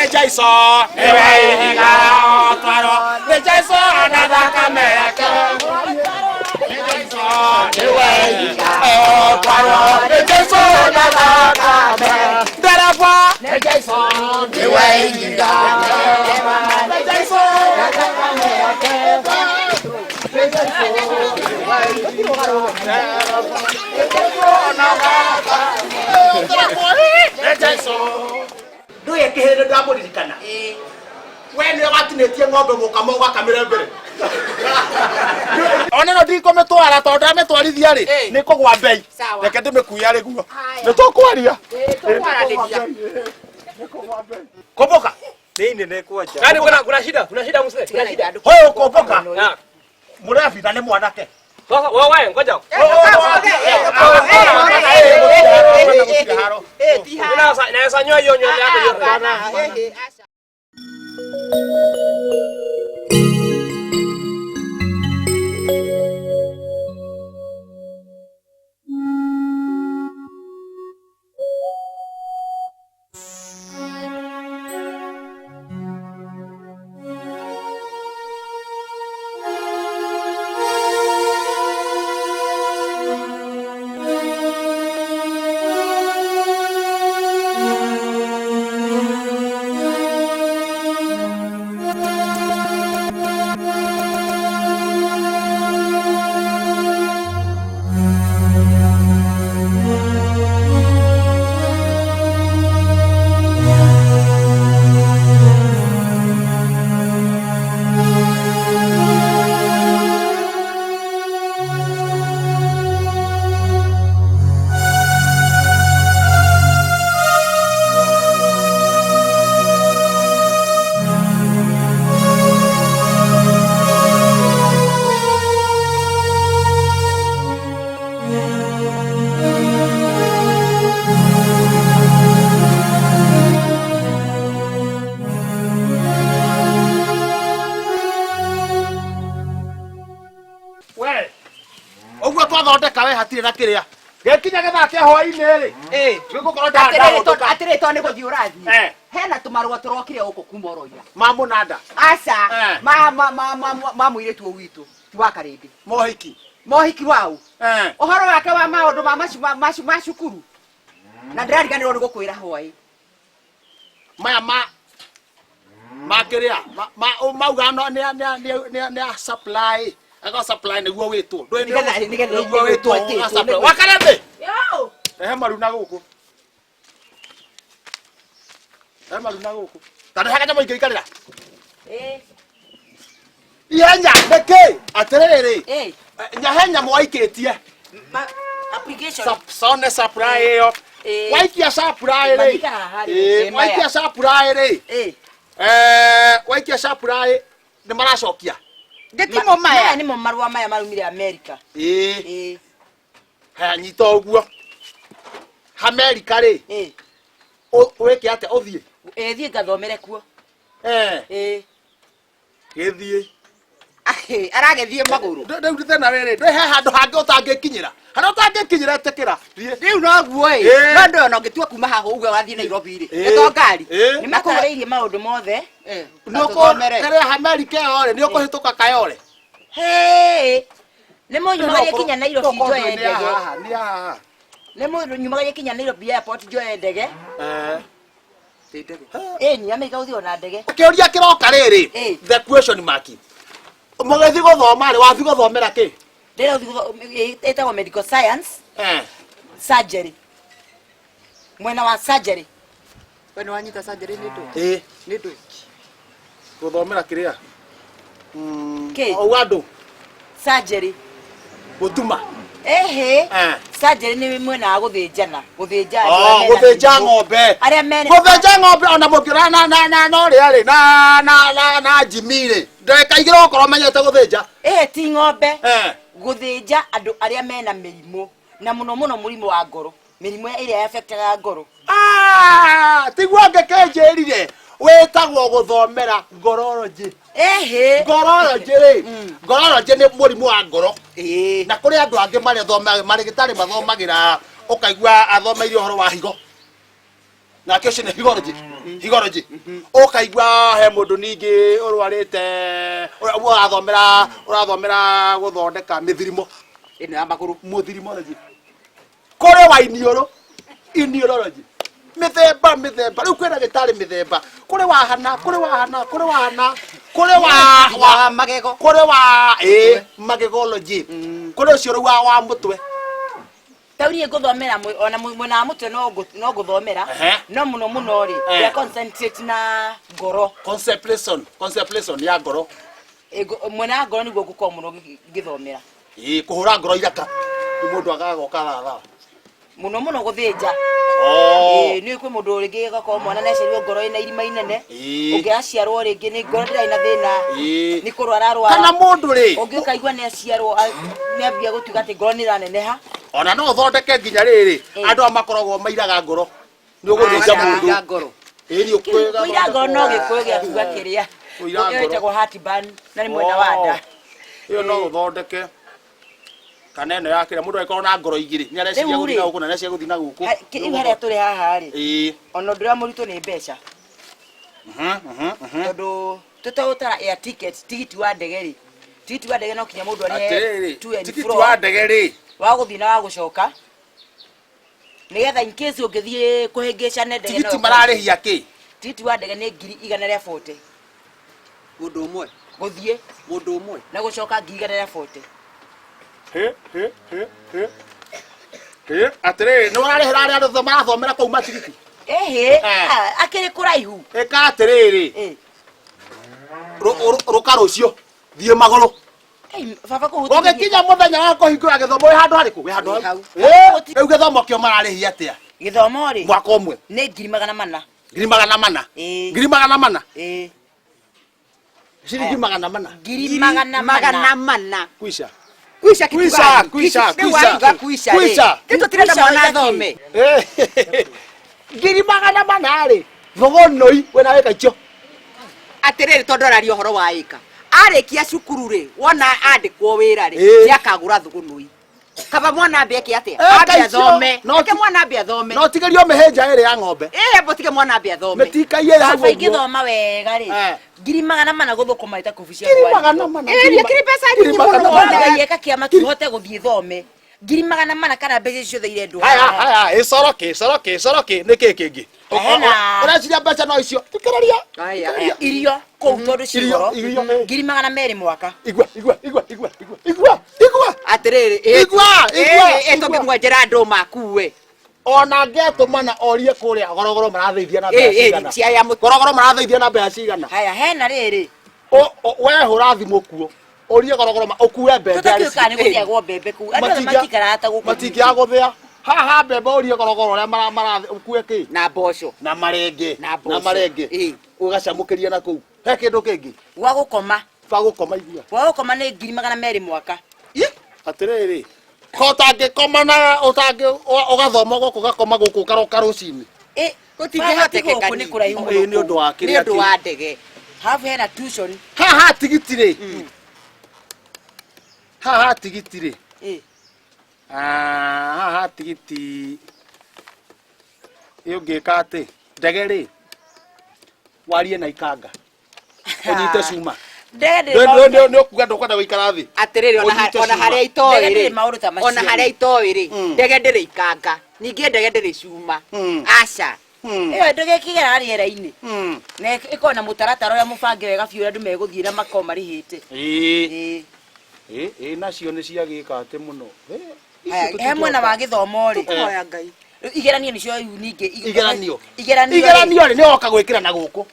Nĩ Jesũ nĩwe ihiga ũtwaro, nĩ Jesũ na thakame yake. Nĩ Jesũ nĩwe ihiga ũtwaro, nĩ Jesũ na thakame. Ndereba nĩ Jesũ nĩwe ihiga, nĩ Jesũ na thakame yake. Nĩ Jesũ nĩwe ihiga, nĩ Jesũ na thakame. Nĩ Jesũ. Ndũye kĩhĩndĩ ndamũririkana. We nĩwe watinĩtie ng'ombe mũkamo ũgakamĩre mbere. Ona no ndikũmĩtwara tondũ ndamĩtwarithia rĩ nĩ kũgwa mbei. Sawa. Reke ndĩmĩkue arĩ guo. Haya. Nĩ tũkwaria. Tũkwaranĩria. Kumbuka. Nini nĩ kwanja. Yaani kuna shida, kuna shida mzee. Kuna shida. Hoyo kumbuka. Ah. Mũrebitha nĩ mwanake. Sasa wewe ngoja. Naweza nyoa hiyo nywele yako yote. We. Ũguo twathondeka we hatirĩ na kĩrĩa. Gĩkinya gĩthaa kĩa hwaĩ-inĩ rĩ. Gĩgũkorwo ndahũndũka. Atĩrĩ to nĩ gũthiĩ ũrathiĩ. Hena tũmarũa tũrokire gũkũ kuma oroira. Ma mũnanda. Aca. Ma mũirĩtu ũyũ witũ ti wa Karĩndĩ. Mohiki. Mohiki wau. Ũhoro wake wa maũndũ ma macu ma macu ma cukuru. Na ndĩrariganĩrwo nĩ gũkwĩra hwaĩ. Maya ma kĩrĩa mauga no nĩ a supply aga supply nĩguo wĩtwo. Ndũĩ Nĩgetha nĩguo wĩtwo nĩguo a supply. Wakarĩndĩ. Yo. Rehe maru na gũkũ. Rehe maru na gũkũ. Ta rehe kanyamũ ingĩikarĩra. Ihenya nĩkĩ? Atĩrĩrĩ. Nyahe nyamũ waikĩtie. Application. Sone supply ĩyo. Waikia supply rĩ. Mathika haha rĩ. Waikia supply rĩ. Waikia supply nĩ maracokia. Ndĩtimo maya. Nĩmo marũa maya marumire Amerika. Haya nyita ũguo. Amerika rĩ. Wĩke atĩa ũthiĩ? Thiĩ ngathomere kuo. Gĩthiĩ. Aragĩthiĩ magũrũ. Rĩu thĩna rĩrĩ, ndwĩ he handũ hangĩ ũtangĩkinyĩra. Harĩa ũtangĩkinyĩra ĩtĩkĩra. Thiĩ. Rĩu noguo ĩ. No ndũĩ ona ũngĩtua kuma haha ũguo wathiĩ Nairobi rĩ. Nĩ to ngari. Nĩ matarĩirie maũndũ mothe. Nĩũkũrĩa Amerika ĩyo rĩ, nĩũkũhĩtũka Kayole. Nĩ mũnyumagarie kinya Nairobi njoe ndege. Nĩ haha. Nĩ mũnyumagarie kinya Nairobi airport njoe ndege. Ĩni Amerika gũthiĩ na ndege. Kĩũria kĩroka rĩrĩ, the question mark. Mũgĩthiĩ gũthoma rĩ, wathiĩ gũthomera kĩ? Ndĩra ĩtagwo medical science. Surgery. Mwena wa surgery. We nĩ wanyita surgery nĩ ndũ? Nĩ ndũ? Gũthomera kĩrĩa? Kĩ? Ũguo andũ. Surgery. Gũtuma. Ehe. Surgery nĩ mwena wa gũthĩnjana. Gũthĩnja andũ arĩa mena Gũthĩnja mĩrimũ. ng'ombe. Arĩa mena Gũthĩnja ng'ombe ona mũngĩra na na na na ũrĩa rĩ na na na na Jimmy rĩ. Ndagĩka igĩrĩ ũkorwo ũmenyete gũthĩnja. Ehe ti ng'ombe. Gũthĩnja andũ arĩa mena mĩrimũ na mũno mũno mũrimũ wa ngoro. Mĩrimũ ĩrĩa affectaga ngoro. Tiguo ngĩkĩnjĩrire wĩtagwo gũthomera ngorology. Ngorology rĩ, ngorology nĩ mũrimũ wa ngoro. Na kũrĩ andũ angĩ marĩthoma marĩgĩtarĩ mathomagĩra ũkaigua athomeire ũhoro wa higo. Nake ũcio nĩ higology. Higology. Ũkaigua he mũndũ ningĩ ũrwarĩte ũrathomera ũrathomera gũthondeka mĩthirimo. Ĩno ya magũrũ. Mũthirimology. Kũrĩ wa iniũrũ. Iniũrology. Mĩthemba mĩthemba. Rĩu kwĩna gĩtarĩ mĩthemba. Kũrĩ wa hana, kũrĩ wa hana, kũrĩ wa hana, kũrĩ wa wa magego. Kũrĩ wa ĩ magegology. Kũrĩ ũcio rĩu wa mũtwe. Tau niĩ ngũthomera ona mwena wa mũtwe no ngũthomera. No mũno mũno rĩ, ndĩa concentrate na ngoro. Contemplation, contemplation ya ngoro. Mwena wa ngoro nĩguo ngũkorwo mũno ngĩthomera. Ĩ kũhũra ngoro iraka. Nĩ mũndũ agagoka thaa. Mũno mũno gũthĩnja. Nĩ kwĩ mũndũ rĩngĩ agakorwo mwana nĩaciarirwo ngoro ĩna irima inene. Ũngĩ aciarwo rĩngĩ nĩ ngoro ndĩrarĩ na thĩna. Nĩ kũrwara arwara. Kana mũndũ rĩ. Ũngĩ ũkaigua nĩaciarwo nĩambia gũtuĩka atĩ ngoro nĩĩraneneha. Ona no ũthondeke nginya rĩrĩ andũ aya makoragwo mairaga ngoro. Nĩ ũgũthĩnja mũndũ. Ngoro. Ĩ nĩ Kũira ngoro no gĩkũyũ gĩa kuga kĩrĩa. Kũira ngoro. Ĩtagwo heartburn na nĩ mwena wa nda. Ĩyo no ũthondeke. Kana ĩno ya kĩrĩa mũndũ angĩkorwo na ngoro igĩrĩ nĩ areciria gũthiĩ na gũkũ na areciria gũthiĩ na gũkũ. Rĩu harĩa tũrĩ haha rĩ. Ona ũndũ ũrĩa mũritũ nĩ mbeca. Tondũ tũtegũtara air ticket, tigiti wa ndege rĩ. Tigiti wa ndege no kinya mũndũ arĩhe to and Tigiti fro. wa ndege rĩ. Wa gũthiĩ na wa gũcoka. Nĩgetha in case ũngĩthiĩ kũhĩngĩcane ndege. Tigiti mararĩhia kĩ? Tigiti wa ndege nĩ 140,000. Mũndũ ũmwe. Gũthiĩ. Mũndũ ũmwe. Na gũcoka 140,000. He he he he. He atĩrĩrĩ nĩ ũrarĩhĩra arĩa andũ marathomera kũu matigiti. Ĩhĩ, akĩrĩ kũraihu. Ĩka atĩrĩrĩ. Rũka rũcio thiĩ magũrũ. Baba kũhutithia. Ũgĩkinya mũthenya wa kũhingũra gĩthomo wĩ handũ harĩkũ? Wĩ handũ hau. Rĩu gĩthomo kĩo mararĩhia atĩa? Gĩthomo rĩ. Mwaka ũmwe. Nĩ 400,000. 400,000. 400,000. Ciringi 400. 400,000. Kuica. Kuica Kuica, kuica, kuica. Kuica. Kuica. Rĩu tũtirenda mwana athome. 400,000 rĩ. Thogonoi wĩna wĩka icio. Atĩrĩrĩ tondũ araria ũhoro wa ĩka. Arĩkia cukuru rĩ, wona andĩkwo wĩra rĩ, nĩakagũra thũgũnũi. Kaba mwana ambe eke atĩa? Ambe athome. Reke mwana ambe athome. No tigerio mĩhĩnja ĩrĩ ya ng'ombe. Ĩ ambo tige mwana ambe athome. Mĩtikaiyĩre hau Baba ũguo. ingĩthoma wega rĩ. 400,000 gũthũkũma ĩta cia 400,000. Ĩ akĩrĩ mbeca nyingĩ mũno mwana. Ngai eka kĩama tũhote gũthiĩ thome. 400,000 kana mbeca ciothe irendwo. Haya haya ĩcoroke ĩcoroke ĩcoroke nĩ kĩ kĩngĩ? Ũreciria mbeca no icio. Thikĩrĩria. Irio kũu tondũ ci goro. 200,000 mwaka. Igua igua igua igua igua igua igua. Atĩrĩrĩ Igua igua. Ĩ tũngĩmwenjera andũ makue. Ona ngetũmana orie kũrĩa gorogoro marathĩithia na mbeca cigana. Gorogoro marathĩithia na mbeca cigana. Haya hena rĩrĩ. We hũra thimũ kuo. Ũrie gorogoro ũkue mbembe. Tũtakĩũĩ kana nĩ gũthĩagwo mbembe kũu. Andũ othe matikaraga ta gũkũ. Matingĩaga gũthĩa. Haha mbembe ũrie gorogoro ũrĩa mara ũkue kĩ? Na mboco. Na marenge. Na mboco. Na marenge. Ũgacamũkĩria na kũu. He kĩndũ kĩngĩ? Gwa gũkoma. Gwa gũkoma igua. Gwa gũkoma nĩ 200,000 mwaka. Atĩrĩrĩ. Ko ũtangĩkoma na ũtangĩ ũgathoma gũkũ ũgakoma gũkũ ũkaroka rũcinĩ. Gũtingĩhotekeka Gũkũ nĩ kũraihu mũno. Ĩ nĩ ũndũ wa kĩrĩa. Nĩ ũndũ wa ndege. Habu hena tuition. Haha tigiti rĩ. Haha tigiti rĩ. Haha tigiti ĩ ũngĩka atĩ ndege rĩ warie na ikanga ũnyite cuma. Ndege nĩ ũkuga ndũkwenda gũikara thĩ. Atĩrĩrĩ ona harĩa itoĩ rĩ. Ona harĩa itoĩ rĩ. Ndege ndĩrĩ ikanga. Ningĩ ndege ndĩrĩ cuma. Aca. Ĩyo ndege ĩkĩgeraga rĩera-inĩ. Na ĩkoragwo na mũtaratara ũrĩa mũbange wega biũ ũrĩa andũ megũthiĩ na makorwo marĩhĩte. Ĩ nacio nĩ ciagĩka atĩ mũno. He mwena wa gĩthomo rĩ. Tũkũhoya Ngai. Igeranio nĩcio rĩu ningĩ. Igeranio. Igeranio. Igeranio rĩ nĩ woka gwĩkĩra na gũkũ.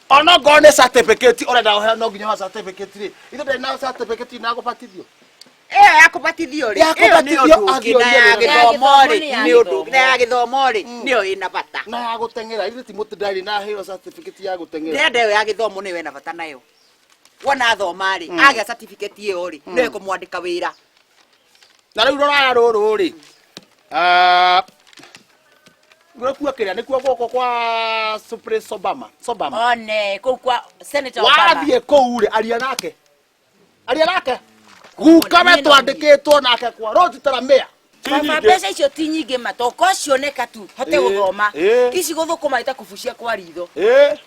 Ona ngorwo nĩ certificate ũrenda kũheo no nginya wa certificate rĩ. Ithe ndarĩ na certificate na gũbatithio. Ĩyo ya kũbatithio rĩ. Ya Ĩyo nĩ kũbatithio ũndũ ũngĩ na ya gĩthomo rĩ nĩ ũndũ na ya gĩthomo rĩ nĩyo ĩna bata. Na ya gũteng'era ithe ti mũtĩ ndarĩ na heo certificate ya gũteng'era. Ndĩrenda ĩyo ya gĩthomo nĩyo ĩna bata nayo. Wona athoma rĩ agĩa certificate ĩyo rĩ nĩyo ĩkũmwandĩka wĩra. Na rĩu rũraya rũrũ rĩ. Nĩkuo kĩrĩa nĩkuo gũkũ kwa Supreme Obama. Obama. One kũu kwa Senator Obama. Wathiĩ kũu rĩ aria nake. Aria nake. Guka we twandĩkĩtwo nake kwa Road Taramea. Baba mbeca icio ti nyingĩ ma toko cioneka tu hote gũthoma ici gũthũkũma ita kũbucia kwa ritho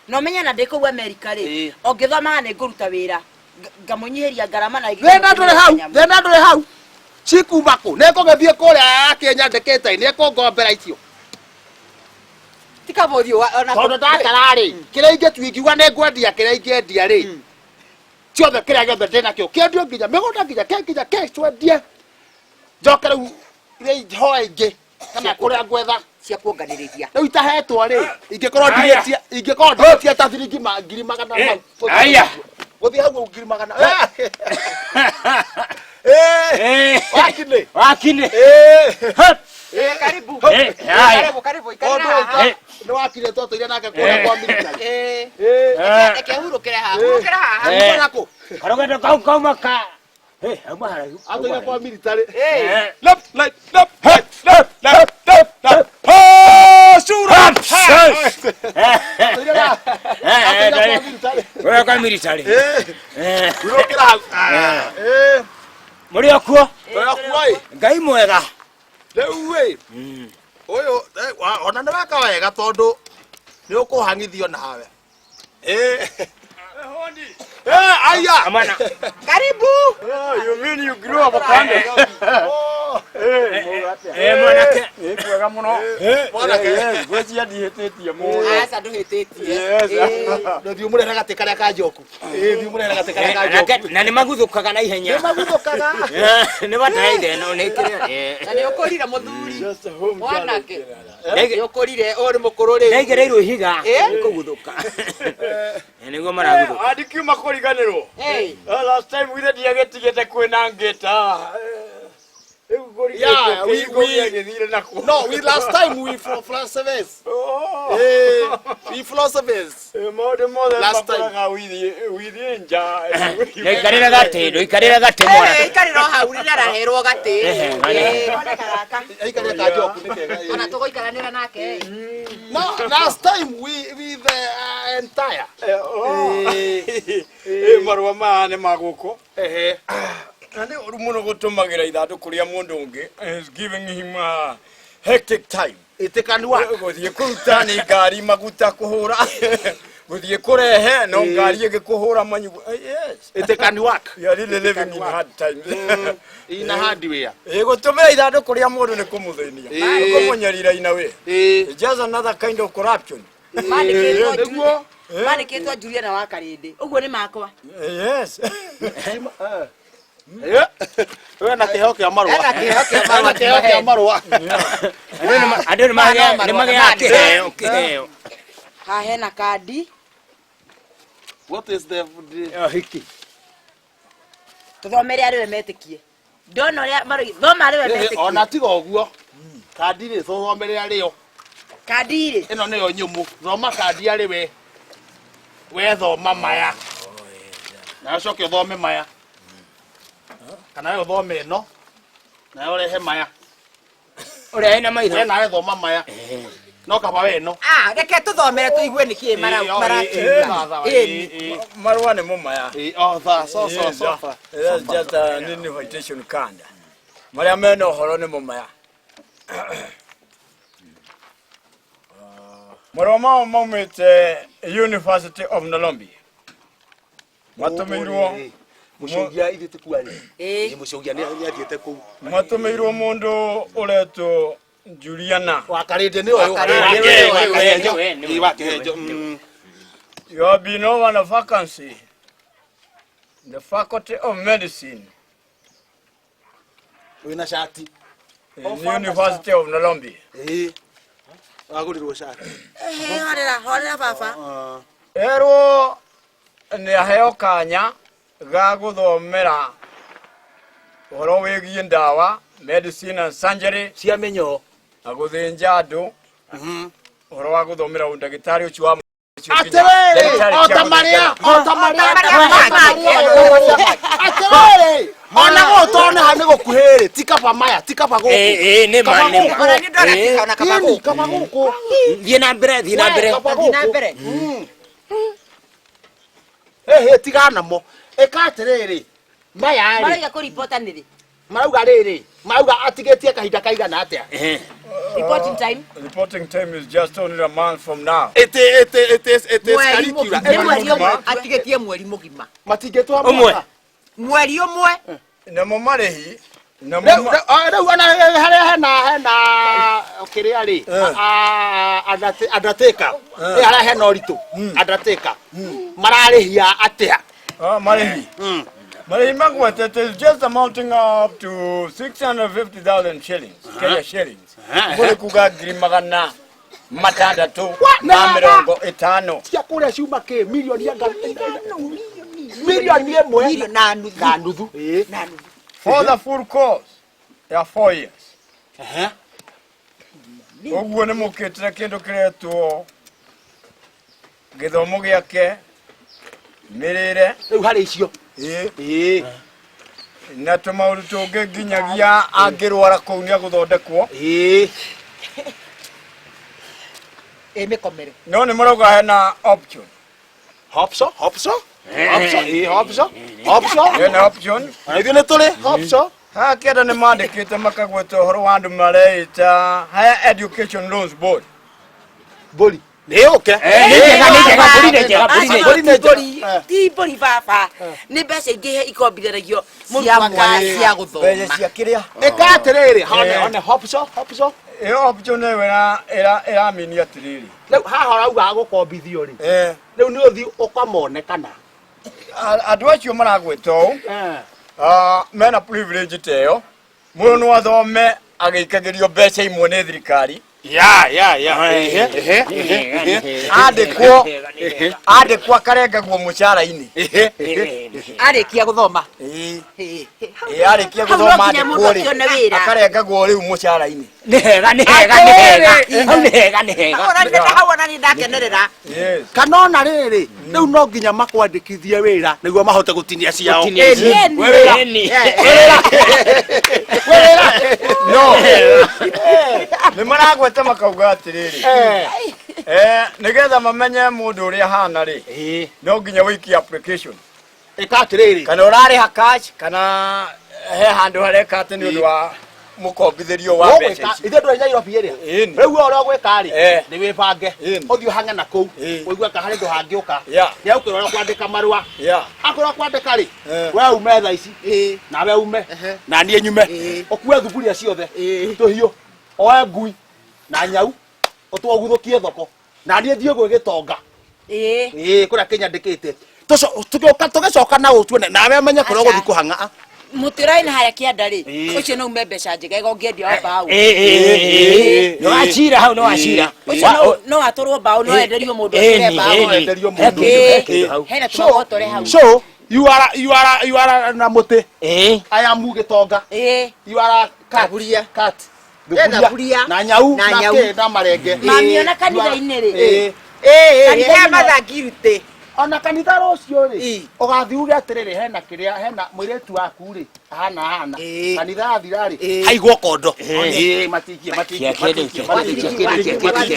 na ũmenye na ndĩ kũu Amerika rĩ ongĩthomaga nĩ ngũruta wĩra ngamũnyihĩria ngarama na thĩna ndũrĩ hau thĩna ndũrĩ hau cikuma kũ nĩ ngũgĩthiĩ kũrĩa akĩnyandĩkĩte nĩ ekũngombera icio Tikabũthiũ ona tondũ ndatara rĩ kĩrĩa ingĩtua ingiuga nĩ ngwendia kĩrĩa ingĩendia rĩ ciothe kĩrĩa gĩothe ndĩnakĩo kĩendio nginya mĩgũnda nginya kĩ nginya kĩ twendie njoke rĩu iria hoe ingĩ kana kũrĩa ngwetha cia kuonganĩrĩria rĩu itahetwo rĩ ingĩkorwo ndigĩtie ingĩkorwo ndigĩtie ta ciringi ngiri magana mau Aya. gũthiĩ hau ngiri magana wakinĩ Wakinĩ. Karibu Haya. Karibu karibu ikarĩra haha nĩ wakinĩ twatũire nake kũrĩa kwa military Reke hurũkĩre haha hurũkĩra haha Kuma nakũ Karũgendo kau kauma ka. Auma haraihu. atũire kwa military Left, left, left, left, left, left, left, left. Oh, shura! Atũire kwa military. Wewe kwa military. Hurũkĩra hau. Mũrĩ o kuo? Tũrĩ o kuo ĩ. Ngai mwega. Rĩu ĩ ũyũ ona nĩ weka wega tondũ nĩ ũkũhang'ithio nawe. Aya. Amana. Karibu. You mean you grew up kando? Mwanake. Kwega muno. Mwanake. Ngwĩciria ndihĩtĩtie mũno. Aca ndũhĩtĩtie. Yes. Thiĩ ũmũrehere gatĩ karĩa ka njoku. Thiĩ ũmũrehere gatĩ karĩa ka njoku. Na nĩ maguthũkaga na ihenya. Nĩ maguthũkaga. Nĩ bataraitha ĩno nĩ kĩrĩa. Na nĩ ũkũrire mũthuri. Just a home Mwanake. Nĩ ũkũrire ũyũ nĩ mũkũrũ rĩu. Ndaigereirwo ihiga nĩ kũguthũka. Nĩguo maraguthũka. Andikiuma kũriganĩrwo. Last time withe ndiagĩtigĩte kwĩna ngĩta. Yeah, we No, we last time we for philosophers. Oh. We philosophers. Maũndũ mothe Last time. makoraga withiĩ nja. Ndũikarĩre gatĩ, ndũikarĩre gatĩ mwanake. Ikarĩra o hau rĩrĩa araherwo gatĩ. Gaka. Aikarĩre ka njoku nĩ kega. Ona tũgũikaranĩra nake. No, last time we with the entire. Marũa maya nĩ ma gũkũ. Na nĩ ũru mũno gũtũmagĩra ithandũkũ rĩa mũndũ ũngĩ. Is giving him a hectic time. It can work. Gũthiĩ kũruta nĩ ngari maguta kũhũra. Gũthiĩ kũrehe no ngari ĩgĩkũhũra manyugu. Yes. It can work. We are really living in hard times. In a hardware. Gũtũmĩra ithandũkũ rĩa mũndũ nĩ kũmũthĩnia. Nĩ kũmũnyarira in a way. It's just another kind of corruption. Mandĩkĩtwo Mandĩkĩtwo Juliana wa Karĩndĩ. Ũguo nĩ makwa. Yes. We na kĩheo kĩa marũa. Ena kĩheo kĩa marũa. Ena kĩheo kĩa marũa. Andũ nĩ magĩaga kĩheo kĩheo. Haha hena kandi. What is the hiki? Tũthomere arĩ we metĩkie. Ndona ũrĩa marũi thoma arĩ we metĩkie. Ona tiga ũguo. Kandi rĩ thomere arĩo. Kandi rĩ. Ĩno nĩyo nyũmũ. Thoma kandi arĩ we. We thoma maya. Na ũcoke ũthome maya. Kana we ũthome ĩno. Nawe ũrehe maya. Ũrehe na maitho. We nawe thoma maya. No kaba we ĩno. Ah, reke tũthomere tũigue nĩkĩĩ marakiuga. Marũa nĩmo maya. Oh, tha, so so so. That's just an invitation card. Marĩa mena ũhoro nĩmo maya. Marũa mao maumĩte University of Nairobi. Matũmĩirwo Mũcũgia ithuĩ tũkuarĩ. Mũcũgia nĩ athiĩte kũu. Matũmĩirwo mũndũ ũretwo Juliana. Wa Karĩndĩ nĩ ũyũ. Wa Kĩhenjo. You have been over a vacancy. The Faculty of Medicine. Wĩna shati. In University of Nairobi. Wagũrirwo shati. Horera, horera baba. Erwo nĩ aheo kanya ga gũthomera ũhoro wĩgiĩ ndawa medicine and surgery cia mĩnyoo na gũthĩnja andũ ũhoro wa gũthomera ũndagĩtarĩ ũcio wa Atĩrĩrĩ, o ta marĩa, o ta marĩa, atĩrĩrĩ, ona gũkũ tondũ haha nĩ gũkuhĩ rĩ, ti kaba maya, ti kaba gũkũ. Ĩĩ, nĩ ma, nĩ ma. Ona niĩ ndona ti ona kaba gũkũ. Kaba gũkũ. Thiĩ na mbere, thiĩ na mbere. Kaba Thiĩ na gũkũ. mbere. Ĩhĩ, tigana namo. Ĩka atĩrĩrĩ, maya rĩ. Marauga kũribota nĩ rĩ? Marauga rĩrĩ, marauga atigĩtie kahinda kaigana atĩa? Reporting time. Reporting time is just only a month from now. It is Mweri curricular. mũgima. Nĩ mweri ũmwe. Atigĩtie mweri mũgima. Matingĩtwa Ũmwe. mwaka. Mweri ũmwe. Namo marĩhi namo Rĩu rĩu ona harĩa hena kĩrĩa rĩ, undertaker, harĩa hena ũritũ, undertaker mararĩhia atĩa? Ah, marĩhi marĩhi magwetete is just amounting up to 650,000 shillings, Kenya shillings, kũrĩ kuga 650,000. Cia kũrĩa ciuma kĩ milioni anga milioni 1 Milioni na nuthu. Na nuthu. Ĩĩ. Na nuthu. For the full course ya 4 years. Ũguo nĩ mũkĩtire kĩndũ kĩretwo gĩthomo gĩake, mĩrĩre. Rĩu harĩ icio. Ĩĩ. Ĩĩ. Na tũmaũndũ tũngĩ nginyagia angĩrwara kũu nĩ agũthondekwo. Ĩĩ. Ĩ mĩkomere. No nĩ marauga hena option. Hopso, hopso, hopso, ĩĩ, hopso, hopso. Hena option. Ona ithuĩ nĩ tũrĩ hopso. Haha kĩanda nĩ mandĩkĩte makagweta ũhoro wa andũ mareita Higher Education Loans Board. Mbũri nĩ yũke. Nĩ njega, nĩ njega, mbũri nĩ njega, mbũri nĩ Mbũri nĩ Ti mbũri, njega. ti mbũri baba. Nĩ mbeca ingĩ ikombithanagio Cia mũrutwo mwana akaria. cia gũthoma. Mbeca cia kĩrĩa? Ĩka atĩrĩrĩ, hone one hopso, hopso. Ĩyo option ĩyo ĩramini atĩrĩrĩ. Rĩu haha ũrauga gũkombithio rĩ, rĩu nĩ ũthiĩ ũkamone kana Andũ acio maragwĩta ũũ, mena privilege ta ĩyo, mũndũ no athome agĩikagĩrio mbeca imwe nĩ thirikari. Ya ehe ehe ehe. Andĩkwo akarengagwo mũcara-inĩ. Ehe ehe. Arĩkia gũthoma. Ĩĩ. Ĩ. Ĩĩ, arĩkia Hau no gũthoma nginya andĩkwo mũndũ rĩ, akĩone wĩra. akarengagwo rĩu mũcara-inĩ. Nĩ hega, nĩ hega, nĩ hega. Hau nĩ hega, nĩ hega. Hau ona nĩ ndakenerera. Yes. Kana ona rĩrĩ, rĩu no nginya makwandĩkithie wĩra nĩguo mahote gũtinia ciao. Gũtinia ici. Ĩni. We wĩra. Ĩni. We wĩra. No nĩ maragweta makauga atĩrĩrĩ, nĩgetha mamenye mũndũ ũrĩa ahana rĩ, no nginya wĩikie application. Ĩka atĩrĩrĩ, kana ũrarĩha cash kana he handũ hareka atĩ nĩ ũndũ wa mũkombithĩrio wa mbeca ũgwĩka ici. ithuĩ ndũrĩ Nairobi ĩrĩa. Ĩni. Rĩu we ũrĩa ũgwĩka rĩ, nĩ wĩbange Ĩni. ũthiĩ ũhang'e na kũu, ũigue ka harĩ ndũ hangĩũka. Nĩegũkwĩra ũrĩa kwandĩka marũa. Akorwo kwandĩka rĩ, we ume thaa ici, nawe ume, na niĩ nyume, ũkue thuburia ciothe, tũhiũ, oe ngui na nyau, ũtũguthũkie thoko, na niĩ thiĩ gwĩ gĩtonga. Ĩĩ. Ĩĩ, kũrĩa kĩnyandĩkĩte. Tũgĩũka tũgĩcoka na ũũ tuone nawe menye kũrĩa Aca. ũgũthiĩ kũhang'a. Mũtĩ ũrĩa wĩna harĩa kĩanda rĩ, Ĩĩ. ũcio no ume mbeca njega ĩgongĩendia wa mbaũ. Nĩ wacira hau, nĩ wacira. Ũcio no atwarwo mbaũ, no enderio mũndũ atware mbaũ. Ĩni. Enderio mũndũ. Ĩĩ. Kĩndũ hau. Hena tũmagotore hau. So you are na mũtĩ. Ĩĩ. I am gĩtonga. Ĩĩ. You are cat. Thaburia. Cat. Thaburia. Na nyau Na na nyau. kĩ na marenge. Mami ona kanitha-inĩ rĩ. Ĩĩ. Ĩ, Kanitha-inĩ he mathangirutĩ. Ona kanitha rũciũ rĩ, Ĩ. ũgathiĩ uge atĩrĩrĩ, hena kĩrĩa, hena mũirĩtu waku rĩ, ahana ahana. Ĩ. Kanitha yathira rĩ, Ĩ. haigwo kondo. Ĩ, matikie, matikie, Kĩa kĩndũ matikie, kĩa matikie, kĩndũ kĩa matikie, kĩndũ matikie,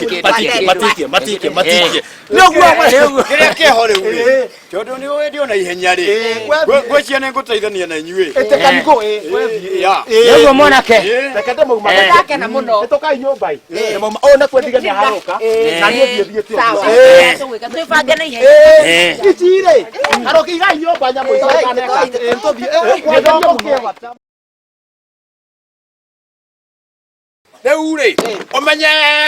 kĩa matikie, matikie, matikie. Ĩ. Nĩ ũguo. Kĩrĩa kĩho rĩu rĩ, Ĩĩ. tondũ nĩ ũĩ ndĩ ona ihenya rĩ, Ĩĩ, wethiĩ. ngwĩciria nĩ ngũteithania na inyuĩ. Ĩtĩka ngũ, ĩ, wethiĩ. Ya. Ĩ. Nĩguo mwanake. Ĩĩ. Reke ndĩmaumaga. Ndakena mũno. Nĩtũkai nyũmba ĩ. Ndĩmauma- ũyũ nĩ kwendigania harũka. Na niĩ thiĩ thiĩte ũguo. Sawa. Ĩ. Tũgwĩka twĩbange na ihenya. Ĩ. Ici rĩ, harũka igai nyũmba nyamũ icio itaneka. Ĩ, tũthiĩ. Ĩ, gĩthomo kĩ bata. Rĩu rĩ, ũmenye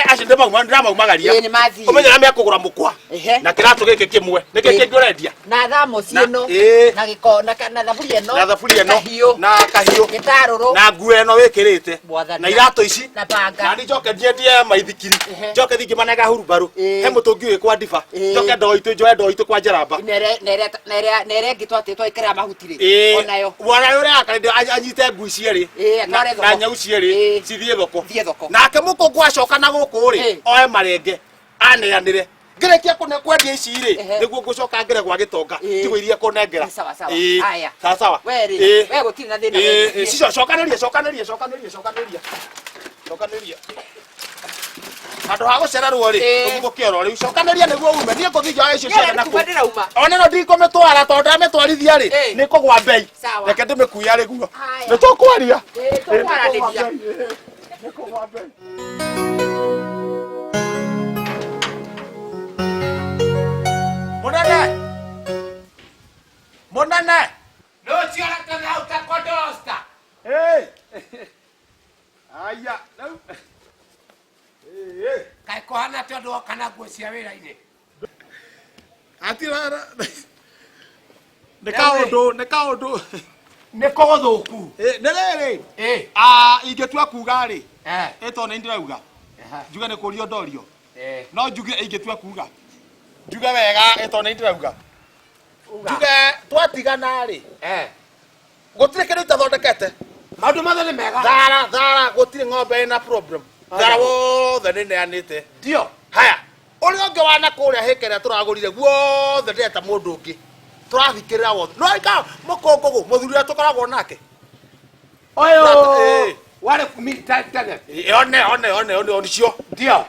acio ndĩramaumagaria, Ĩ, nĩ mathiĩ. ũmenye ũrĩa mekũgũra mũkwa Ehe. na kĩratũ gĩkĩ kĩmwe. Nĩkĩ Ĩ. kĩngĩ ũrendia? Na thamoci Na- ĩno. Ĩ. Na gĩko na thaburia ĩno. Na thaburia ĩno. Kahiũ. Na kahiũ. Gĩtarũrũ. Na nguo ĩno wĩkĩrĩte. Mwathani. Na iratũ ici. Na banga. Na niĩ njoke nyendie maithikiri. Njoke thiĩ ngĩmanenga hurumbarũ. Ĩ. He mũtũngi ũyũ kwa ndiba. Ĩ. Njoke ndoo itũ, njoe ndoo itũ kwa njaramba. Na ĩrĩa ĩngĩ twatĩ twaĩkĩraga mahuti rĩ. Ĩ. Onayo. Mwana ũrĩa akarĩ anyite ngui cierĩ. Ĩ, atware Na thoko. nyau cierĩ Ĩ. cithiĩ thoko. Thiĩ thoko. Nake mũkũngũ acoka na gũkũ rĩ, Ĩ. oe marenge aneanĩre. Ngĩrĩkia kũne kwendia ici rĩ, Ehe. nĩguo ngũcoka ngere gwa gĩtonga, Ĩ. tigwo iria kũnengera. Nĩ sawa sawa. Ĩ. Haya. Sawa sawa. We rĩ, Ĩ. we gũtirĩ na thĩna. Ĩ, we ĩ, cico cokanĩria, cokanĩria, cokanĩria, cokanĩria, cokanĩria. Handũ ha gũcererwo rĩ, ũguthũke oro rĩu. Cokanĩria nĩguo ume. Niĩ ngũthiĩ njoe icio ciothe na kũu. Ona no ndikũmĩtwara tondũ ndamĩtwarithia rĩ, nĩ kũgwa mbei. Reke ndĩmĩkue arĩ guo. Nĩ tũkwaria. Tũkwaranĩria. Nĩ kũgwa mbei. Mũnene! Mũnene! Hey! Aya, rĩu. Hey, Kaĩ kũhana atĩ andũ oka na nguo cia wĩra-inĩ. Atira nĩ kaũndũ, nĩ kaũndũ. Nĩ kũgũthũku. Nĩ rĩrĩ. Eh. Ah, ingĩtua kuga rĩ. Eh. Ĩto nĩ ndĩrauga. Njuge nĩ kũrio ndorio. Eh. No njuge ingĩtua kuga. Njuge wega ĩto nĩ ndĩrauga. Njuge twatigana rĩ. Eh. Gũtirĩ kĩndũ itathondekete. Maũndũ mothe nĩ mega. Thara, thara, gũtirĩ ng'ombe ĩna problem. Thara wothe nĩ neanĩte. Ndio. Haya, ũrĩa ũngĩ wana kũrĩa hĩka ĩrĩa tũragũrire guothe ndĩreta mũndũ ũngĩ. Tũrathikĩrĩra wothe. No ika mũkũngũgũ mũthuri ũrĩa tũkoragwo nake. Ũyũ warĩ kumi tene. One one one one one cio. Ndio.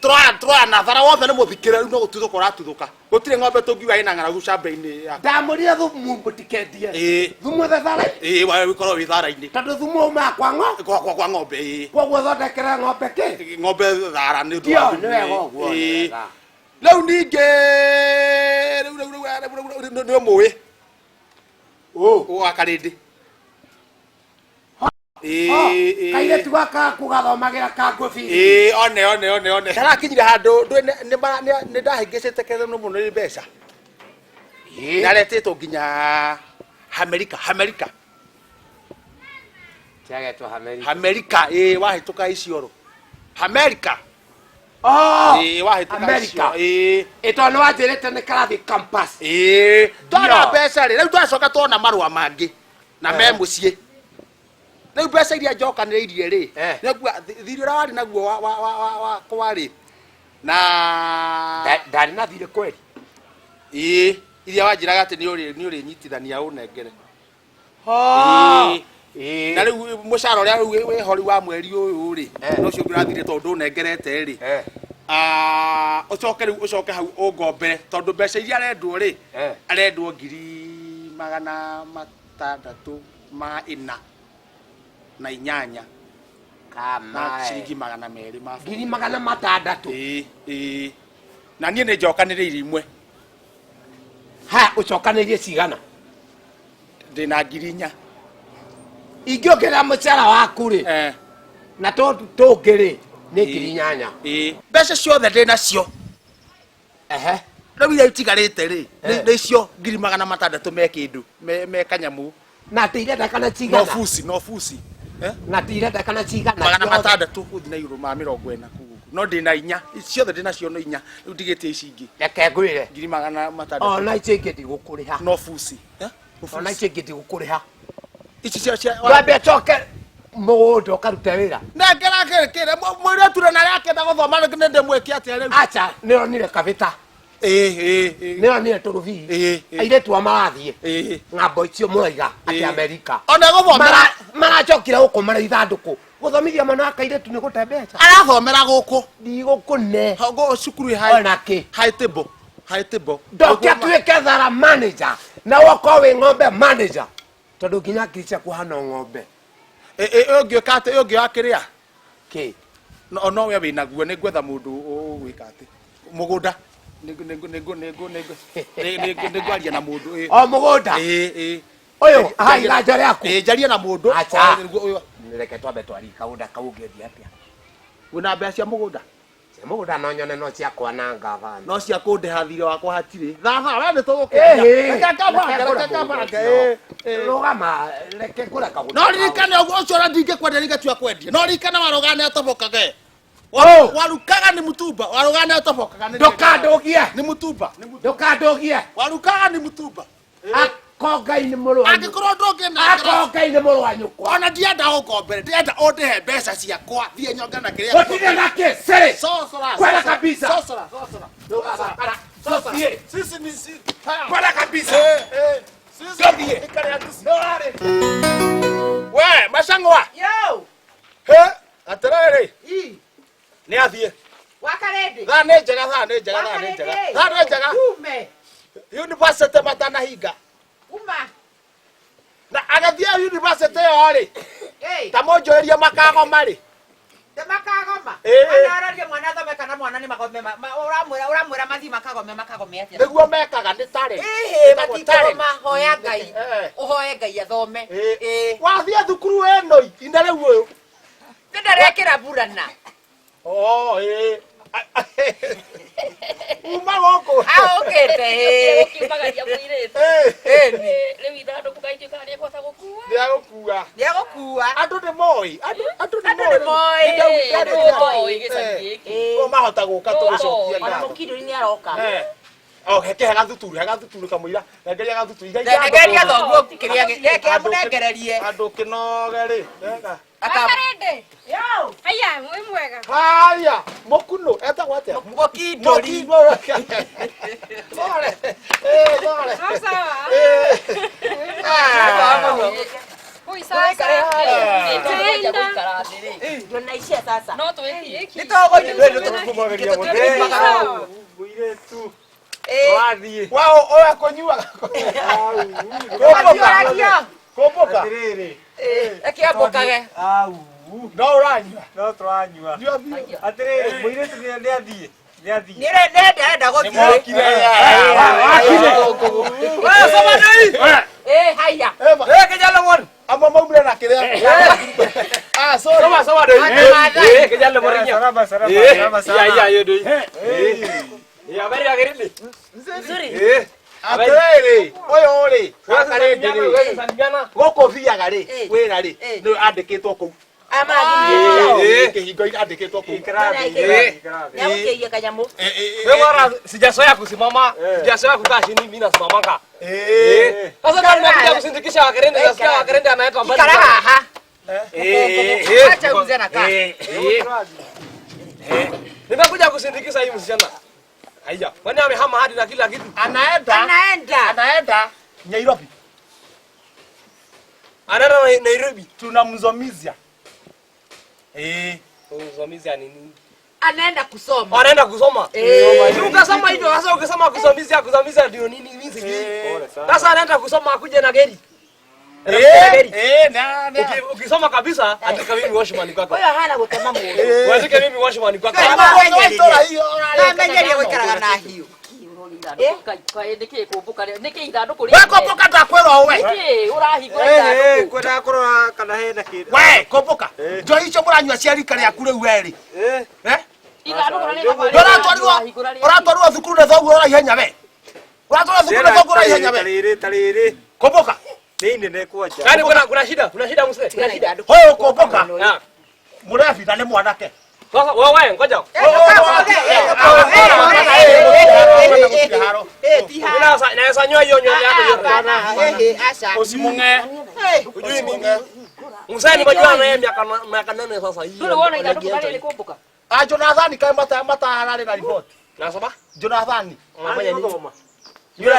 Tũroya na thara wothe nĩ mũthikĩre rĩu no gũtuthũka ũratuthũka. Gũtirĩ ng'ombe tũngiuga ĩna ng'aragu camba-inĩ yaku. Ndamũrire thumu mũtikendie. Ĩĩ. Thumu thara. Ĩĩ, wa ũkorwo wĩ thara-inĩ. Tondũ thumu umaga kwa ng'ombe. Kwa ng'ombe ĩĩ. Koguo thondekere ng'ombe kĩ? Ng'ombe thara nĩ ũndũ Ndio, wa nĩ wega ũguo, nĩ Ĩĩ. wega. Rĩu ningĩ rĩu rĩu rĩu rĩu nĩ ũmũĩ. Ũ wa Karĩndĩ. Ĩĩ, Kairĩtu gaka kũgathomagĩra kangũbi. Ĩĩ, one one one one. Karakinyire handũ ndũĩ nĩ ndahĩngĩcĩte ketha mũno nĩ mbeca. Nĩaretĩtwo nginya Amerika, Amerika. Kĩagetwo Amerika. Amerika, ĩĩ wahĩtũka Isiolo. Amerika. Oh, Ĩĩ wahĩtũka Amerika. Isiolo. Ĩĩ. Ĩ tondũ nĩ wanjĩrĩte nĩ karathiĩ campus. Ĩĩ. Twona Ndio. mbeca rĩ, rĩu twacoka twona marũa mangĩ na me mũciĩ. Rĩu mbeca iria njokanĩrĩirie rĩ, nĩngua thirĩ ũrĩa warĩ naguo wakwa rĩ, na Ndarĩ na thirĩ kweli. Ĩĩ, iria wanjĩraga atĩ nĩ ũrĩnyitithania ũnengere. Ĩĩ. Na rĩu mũcara ũrĩa rĩu wĩho rĩu wa mweri ũyũ rĩ, na ũcio ũngĩ ũrathire tondũ ndũnengerete rĩ, ũcoke rĩu ũcoke hau ũngombere tondũ mbeca iria arendwo rĩ, arendwo 608 na ciringi 200 ma 600. Ĩĩ, ĩĩ. Na niĩ nĩ njokanĩrĩirie imwe. Ha, ũcokanĩrĩirie cigana? Ndĩna 4,000. Ingĩongerera mũcara waku rĩ, na tũngĩ rĩ, nĩ 8,000. Ĩĩ. Mbeca ciothe ndĩ nacio. Ehe. Rĩu iria itigarĩte rĩ, nĩ icio 600 me kĩndũ, me kanyamũ. Na atĩ irenda kana cigana? No buci, no buci. Na atĩ irenda kana cigana? 600 gũthiĩ na igũrũ ma 40 kũu ũguo. No ndĩna inya, ciothe ndĩ nacio no inya, rĩu ndigĩtie ici ingĩ. Reke ngwĩre. 600. Ona icio ingĩ ndigũkũrĩha. No buci. Ona icio ingĩ ndigũkũrĩha. Ici cia cia Ndwambe ũcoke mũgũnda ũkarute wĩra. Nengera kĩrĩ kĩrĩ mũirĩtu na narĩa akĩenda gũthoma nĩ ndĩmwĩke atĩa rĩu? Acha, nĩronire kabĩta. Ĩĩ, ĩĩ. Nĩronire tũrũbii. Ĩĩ. Airĩtu a marathiĩ. Ĩĩ. Ng'ambo icio mũraiga atĩ Amerika. Ona gũthomera. Maracokire gũkũ marĩ ithandũkũ. Gũthomithia mwana wa kairĩtu nĩ gũte mbeca. Arathomera gũkũ. Ndigũkũne. Cukuru ĩ high. Ona kĩ. High table. High table. Ndoke atuĩke thara manager na wokorwo wĩ ng'ombe manager. Tondũ nginya ngiri ciaku hana ng'ombe. Ĩ ũngĩũka atĩ ũngĩ wa kĩrĩa? Kĩ? No no we wĩnaguo nĩ ngwetha mũndũ ũgwĩka atĩ. Mũgũnda. Nĩngwaria na mũndũ. O mũgũnda? Ĩĩ, ĩĩ. Ũyũ, haha iganja rĩaku? Ĩĩ, njarie na mũndũ. Acha. Ũyũ. Reke twambe twarie kaũndũ kau ũngĩendia atĩa? Wĩna mbeca cia mũgũnda? Cia mũgũnda no nyone no cia kwananga bana. No cia kũndĩha thirĩ wakwa hatirĩ. Thaa we nĩ tũgũkĩaria. Reke ngabange, reke ngabange. Ĩĩ, ĩĩ. Rũgama, reke ngũre kagũnda. No ririkane ũguo ũcio ũrĩa ndingĩkwendia ndingĩtua kwendia. No ririkane warũgane atobokage. Warukaga ni mutumba, warũgane atobokaga nĩ Ndũkandũgie. Nĩ mutumba. Ndũkandũgie. Warukaga ni mutumba. Ako Ngai nĩ mũrũ wa Angĩkorwo ndũngĩnengera. Ako Ngai nĩ mũrũ wa nyũkwa. Ona ndienda ũngombere, ndĩrenda ũndĩhe mbeca ciakwa thiĩ nyonge na kĩrĩa. Gũtirĩ na kĩ, sĩrĩ. Sosora. Kwenda kabisa. Sosora, sosora. Sosora. Sosora. Sisi ni sisi. Kwenda kabisa. Eh, eh. Sisi. We, macangwa. Yo. He, atĩrĩrĩ. Nĩ athiĩ. Wakarĩndĩ. Thaa nĩ njega, thaa nĩ njega, thaa nĩ njega. Thaa nĩ njega. Ume. University matanahinga. Uma. Na agathiĩ university ĩyo rĩ, Ĩĩ. ta mũnjũrĩrie makagoma rĩ. Makagoma. Ĩĩ. Mwana araria mwana athome kana mwana nĩ magome ũramwĩra ũramwĩra mathiĩ makagome makagome atĩa? Nĩguo mekaga nĩ talent. Ĩhĩ Ĩtagwo matikũgoma talent. hoya Ngai. Eh. Ũhoe Ngai athome. Ĩĩ. Ĩĩ. Wathiĩ thukuru ĩno ina rĩu ũyũ. Nĩ ndarekĩra burana. Oh, ĩĩ. Uma gũkũ. Aũkĩte ĩĩ. Ũkiumagaria mũirĩtu. Ĩĩ. Ĩni. Rĩu ithandũkũ kaingĩ kana nĩekũhota gũkua. Nĩagũkua. Nĩegũkua. Andũ nĩ moĩ. Andũ andũ nĩ Andũ moĩ. nĩ moĩ. Andũ toĩ gĩcagi gĩkĩ. Ko mahota gũka tũgĩcokia Ona ngatho. mũkindũri nĩ aroka. Eh. Oh, heke gathuturu, he gathuturu kamũira. Nengeria gathuturu. Iga Nengeria thoguo kĩrĩa gĩke amũnengererie. Andũ kĩnoge rĩ. Wega. Wakarĩndĩ. Yo. Aya, mwĩ mwega. Haya, mũkunũ etagwo atĩa? Mũkindũri. Mũkindũri. Thore. Eh, thore. Sawa sawa. Eh. Ah. Hui sasa. Tũrenda gũikara thĩ rĩ. Tunaishia sasa. No twĩkie. Nĩ tũgũthiĩ. Sawa. Mũirĩtu. Ĩĩ. Wathiĩ. Wao oya kũnyuaga. Kũmbũka. Kũmbũka. Atĩrĩrĩ. Ĩkĩambũkage. Au. No ũranyua. No tũranyua. Nyua biũ. Atĩrĩrĩ, mũirĩtu nĩ athiĩ. Nĩ athiĩ. Nĩ arenda gũthiĩ. Nĩmokire. Wewe soma ndũi. Ĩĩ haya. Eh, kijana mwana. Amwe maumire na kĩrĩa. Ah, sorry. Soma soma doi. Andũ Maathai. Eh, kijana morinya. Salama, salama, Eh, salama sana. iya iya yo doi. Eh, habari ya gerindi. Nzuri. Eh, Atĩrĩrĩ, ũyũ rĩ, Wakarĩndĩ rĩ, wewe salimiana. gũkũ thiaga rĩ, Eh. wĩra rĩ, Eh. nĩ andĩkĩtwo kũu. Ama athiĩ. Eh, kĩhingo-inĩ andĩkĩtwo kũu. Ikara thĩ, ikara thĩ, ikara thĩ. Nĩagũkĩiya kanyamũ. Eh, eh, eh, Wewe mara sijazoea kusimama, sijazoea kukaa chini, mimi nasimamanga. eh. Sasa kama nimekuja kusindikisha Wakerende, nasikia Wakerende anaitwa mbali. Ikara haha. Eh, eh. Acha mzee anakaa. Eh, eh. Nimekuja kusindikisha hii msichana. Haya, kwani amehama hadi na kila kitu. Anaenda, Anaenda. anaenda Nairobi. Anaenda Nairobi. Tunamzomizia. Eh. Usomizia nini? Anaenda kusoma. Anaenda kusoma. Eh. Si ukasoma hivyo sasa ukisema kusomizia kusomizia ndio nini mimi sijui. Pole sana. Sasa anaenda kusoma akuje na gari. Anakuja na Eh, gari. eh, na na. Ukisoma kabisa andika mimi washman kwako. Ũyũ ahana gũtema mũndũ. Uandike mimi washman kwako. Namenyeria gũikaraga na hiũ. Nĩkĩ kũmbũka nĩkĩ ithandũkũ We komboka ndakwĩrwo we. Nĩkĩ ũrahingũra Eh, eh, ithandũkũ? kwendaga kũrora kana hena kĩndũ. We komboka. Eh. Njohi icio mũranyua cia rika rĩaku rĩu we rĩ. Eh. Eh? Ithandũkũ na nĩ thabarĩ Ũratwarirwo ũrahingũra rĩakĩ. ũratwarirwo thukuru nĩ thoguo ũraihenya we. Ũratwarirwo thukuru nĩ thoguo ũraihenya we. Tarĩrĩ, tarĩrĩ. Komboka. Nĩ inene kwanja. Yaani kuna shida, kuna shida mzee. Kuna shida. Hoyo komboka. Ah. Mũrebi na nĩ mwanake. Sasa wewe ngoja. Mimi naweza nyoa hiyo nywele yako yote. Usimung'e. Ujui mimi. Mzee nimejua naye miaka 8 sasa hii. Ndũrĩ wona ithandũkũ karĩrĩ kũmbũka? Ah, Jonathan kaĩ matahararĩ na riboti. Na saba? Jonathan. Unafanya nini? Ithe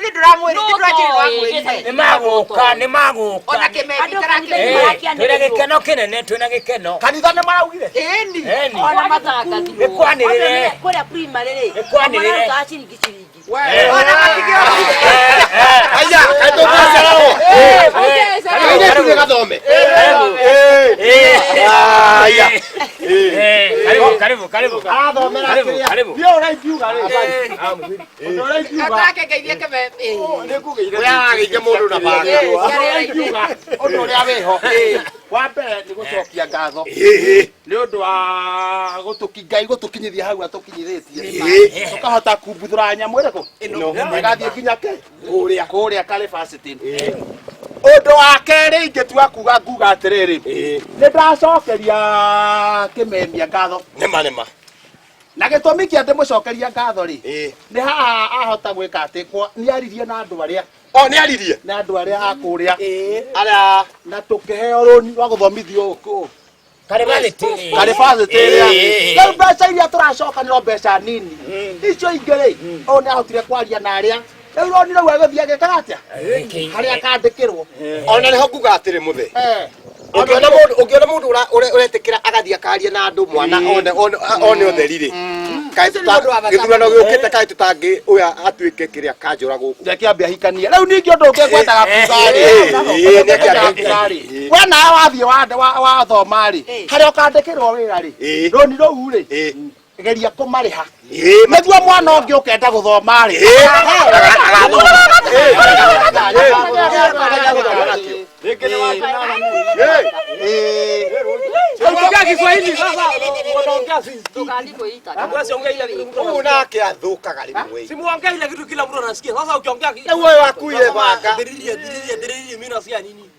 ndũramwĩrire. Nĩ magũka, nĩ magũka. Ona kĩmendi Andũ kanitha tarakĩmwĩra. nĩ marakĩanĩrĩrwo. Twĩna gĩkeno kĩnene, twĩna gĩkeno. Kanitha nĩ maraugire. Ĩni. Eni. Ona mathukuru. Nĩ kwanĩrĩre. Kũrĩa primary rĩ. Nĩ kwanĩrĩre. Mararutaga ciringi ciringi. Ona matigĩorire. Aya, kaĩ tũgũcererwo. Kairĩtu nĩ gathome. Aya. Karibu, karibu, karibu. Arathomera Karibu, kĩrĩa. karibu. Niĩ ũrĩa ingiuga rĩ. Ũndũ ũrĩa ingiuga. Atake ngeithie kĩme. Ũrĩa aragĩikia mũndũ na banga. Ũndũ ũrĩa ingiuga, ũndũ ũrĩa wĩho. Wa mbere nĩ gũcokia ngatho nĩ ũndũ wa gũtũki Ngai gũtũkinyithia hau atũkinyithĩtie tũkahota kumbuthũra nyamũ ĩrĩkũ ĩgathiĩ nginya kĩ kũrĩa kũrĩa Karibacity. Ũndũ wa kerĩ ingĩtua kuga nguga atĩrĩrĩ nĩ ndacokeria kĩmemia ngatho Nĩma nĩma. na gĩtũmi kĩa ndĩmũcokeria ngatho rĩ Ĩĩ. nĩ haha ahota gwĩka atĩ nĩ aririe na andũ arĩa O nĩ aririe. na andũ arĩa a kũrĩa Arĩa na tũkĩheo rũni rwa gũthomithio kũ Karibacity. Karibacity ĩrĩa Ĩĩ. rĩu mbeca iria tũracoka nĩ mbeca nini icio ingĩ rĩ ũyũ nĩ ahotire kwaria na arĩa rĩu rũni rũu agũthiĩ agĩkaga atĩa harĩa akandĩkĩrwo ona nĩho nguga atĩrĩ mũthee. Eh. Ũngĩona mũndũ, ũngĩona mũndũ ũretĩkĩra agathiĩ akaria na andũ mwana one one one ũtheri rĩ. Kaĩ Ũcio nĩ mũndũ wa bata gĩthurano gĩũkĩte, kaĩ tũtangĩ ũyũ atuĩke kĩrĩa kanjũra gũkũ. Reke ambe ahikanie. Rĩu ningĩ ũndũ ũngĩ ngwendaga kuga rĩ, Nĩ akĩambe kuga rĩ, we nawe wathiĩ wathoma rĩ, harĩa ũkandĩkĩrwo wĩra rĩ, rũni rũu rĩ, geria kũmarĩha nĩguo mwana ũngĩ ũkenda gũthoma rĩ. Ongea Kiswahili sasa, wanaongea sisi. Ndũgathiĩ kwĩita. Wewe ongea ile kitu mtu Ũyũ anasikia. nake athũkaga rĩmwe. Si muongee ile kitu kila mtu anasikia. Sasa ukiongea Rĩu ũyũ akuire banga. Dhiriria, dhiriria, dhiriria, mimi nasikia nini?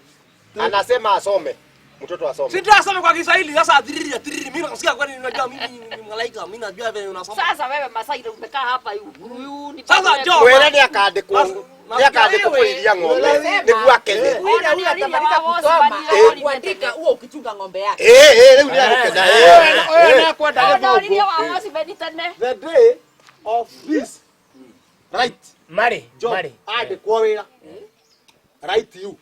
Anasema asome. Mtoto asome. Si ndio asome kwa Kiswahili sasa dhiriria, dhiriria, mimi nasikia kwani unajua mimi ni malaika, mimi najua vile unasoma. Sasa wewe Masai umekaa hapa huyu ni Sasa njoo. Wĩra nĩ akandĩkwo, nĩ akandĩkwo kũrĩithia ng'ombe nĩguo akene. Wira huyu atamaliza kusoma kuandika, huo ukichunga ng'ombe yake. Ĩĩ, rĩu nĩ agũkena. Ũyũ nĩ akwenda Ũnauririe gĩthũngũ. wa Washington tene. The day of this right Marĩ, job marĩ. andĩkwo wĩra, right you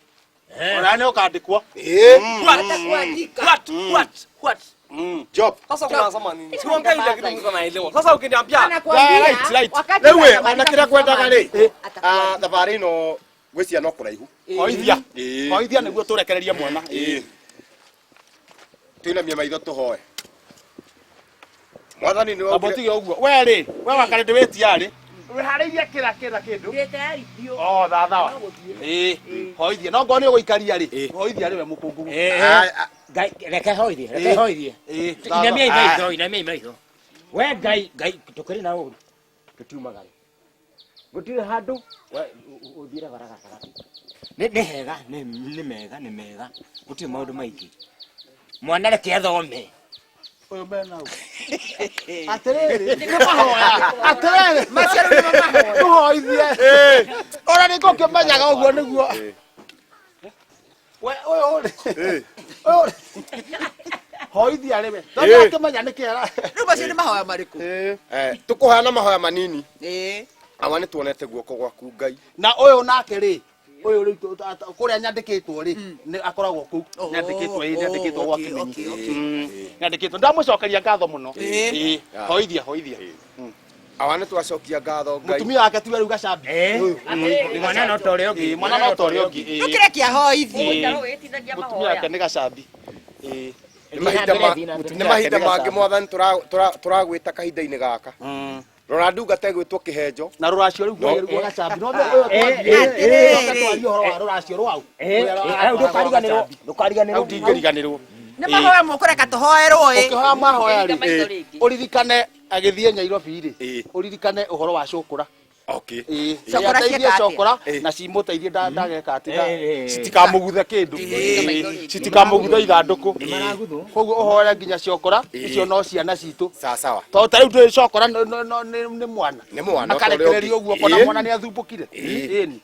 ona nĩ ũkandĩkwo. What? Atakuandika. What? What? What? Job. Sasa unasoma nini? Si ongea ile kitu mtu anaelewa. Sasa ukiniambia Anakuambia Right, right. wakati Rĩu ĩ, atamaliza ona kĩrĩa kusoma ngwendaga rĩ, atakuandika. thabarĩ ĩno gwĩcia no kũraihu. Hoithia, hoithia nĩguo tũrekererie mwana. Twinamie maitho tũhoe. Mwathani nĩ Amba waugire ũtige ũguo we rĩ, we wakarĩ ndĩwĩtia rĩ, wĩharĩirie kĩra kĩra kĩndũ. Ndĩ tayari biũ. Oh, thathawa. Ĩĩ, hoithia no ngorwo nĩ ũgũikaria rĩ, hoithia rĩ we mũkũngũ. Ngai, reke hoithie, reke hoithie. Ĩĩ. Inamia maitho, inamia maitho. We Ngai, Ngai tũkĩrĩ na ũru. Tũtiumagare. Gũtirĩ handũ we ũthiĩre bara gatagatĩ. Nĩ hega, nĩ mega, nĩ mega. Gũtirĩ maũndũ maingĩ. Mwana reke athome. Ũyũ mena ũ. Atĩrĩrĩ, nĩ mahoya. Atĩrĩrĩ, Macio rĩu nĩmo mahoya. tũhoithie. Ona nĩ ngũkĩmenyaga ũguo nĩguo. We ũyũ rĩ. Ũyũ rĩ. Hoithia rĩ we. Tondũ akĩmenya nĩ kĩera. Rĩu macio nĩ mahoya marĩkũ? Tũkũheana mahoya manini. Ĩĩ. Awa nĩ tuonete guoko gwaku Ngai. Na ũyũ nake rĩ, ũyũ rĩu kũrĩa nyandĩkĩtwo rĩ, nĩ akoragwo kũu. Nyandĩkĩtwo, ĩĩ, nyandĩkĩtwo gwa Kĩmenyi. Nyandĩkĩtwo. Ndamũcokeria ngatho mũno. Ĩĩ. Hoithia, hoithia. Awa nĩ twacokia ngatho Ngai. Mũtumia wake tiwe rĩu gacambi. Mwana no ta ũrĩa ũngĩ. Ĩĩ, mwana no ta ũrĩa ũngĩ. Ĩĩ. Ndũkĩre kĩahoithie. Ũgũikara ũgĩtithagia Mũtumia mahoya. wake nĩ gacambi. Ĩĩ. Nĩ mahinda nĩ mahinda mangĩ mwathani tũragwĩta kahinda-inĩ gaka. Rora ndungata ĩgwĩtwo kĩhenjo. Na rũracio rĩu rwa rwa gacambi. No ũyũ twathiĩ twarie ũhoro wa rũracio rwau. Hau ndũkariganĩrwo, ndũkariganĩrwo. Hau ndingĩriganĩrwo. Nĩ mahoya mũkũreka tũhoerwo ĩ. Ũkĩhoya mahoya rĩ, Maitho rĩngĩ. ũririkane agĩthiĩ Nairobi rĩ, ũririkane ũhoro wa cũkũra. Okay. Ĩĩ. Cokora Ateithie ciĩka atĩa? cokora na cimũteithie ndageka atĩ citikamũguthe kĩndũ. Citikamũguthe ithandũkũ. Koguo ũhoere nginya cokora icio no ciana citũ. Sawa sawa. Tondũ ta rĩu ndũĩ cokora nĩ mwana. Nĩ mwana, o ta ũrĩa Akarekererio ũngĩ. ũguo kona mwana nĩ athumbũkire. Ĩni.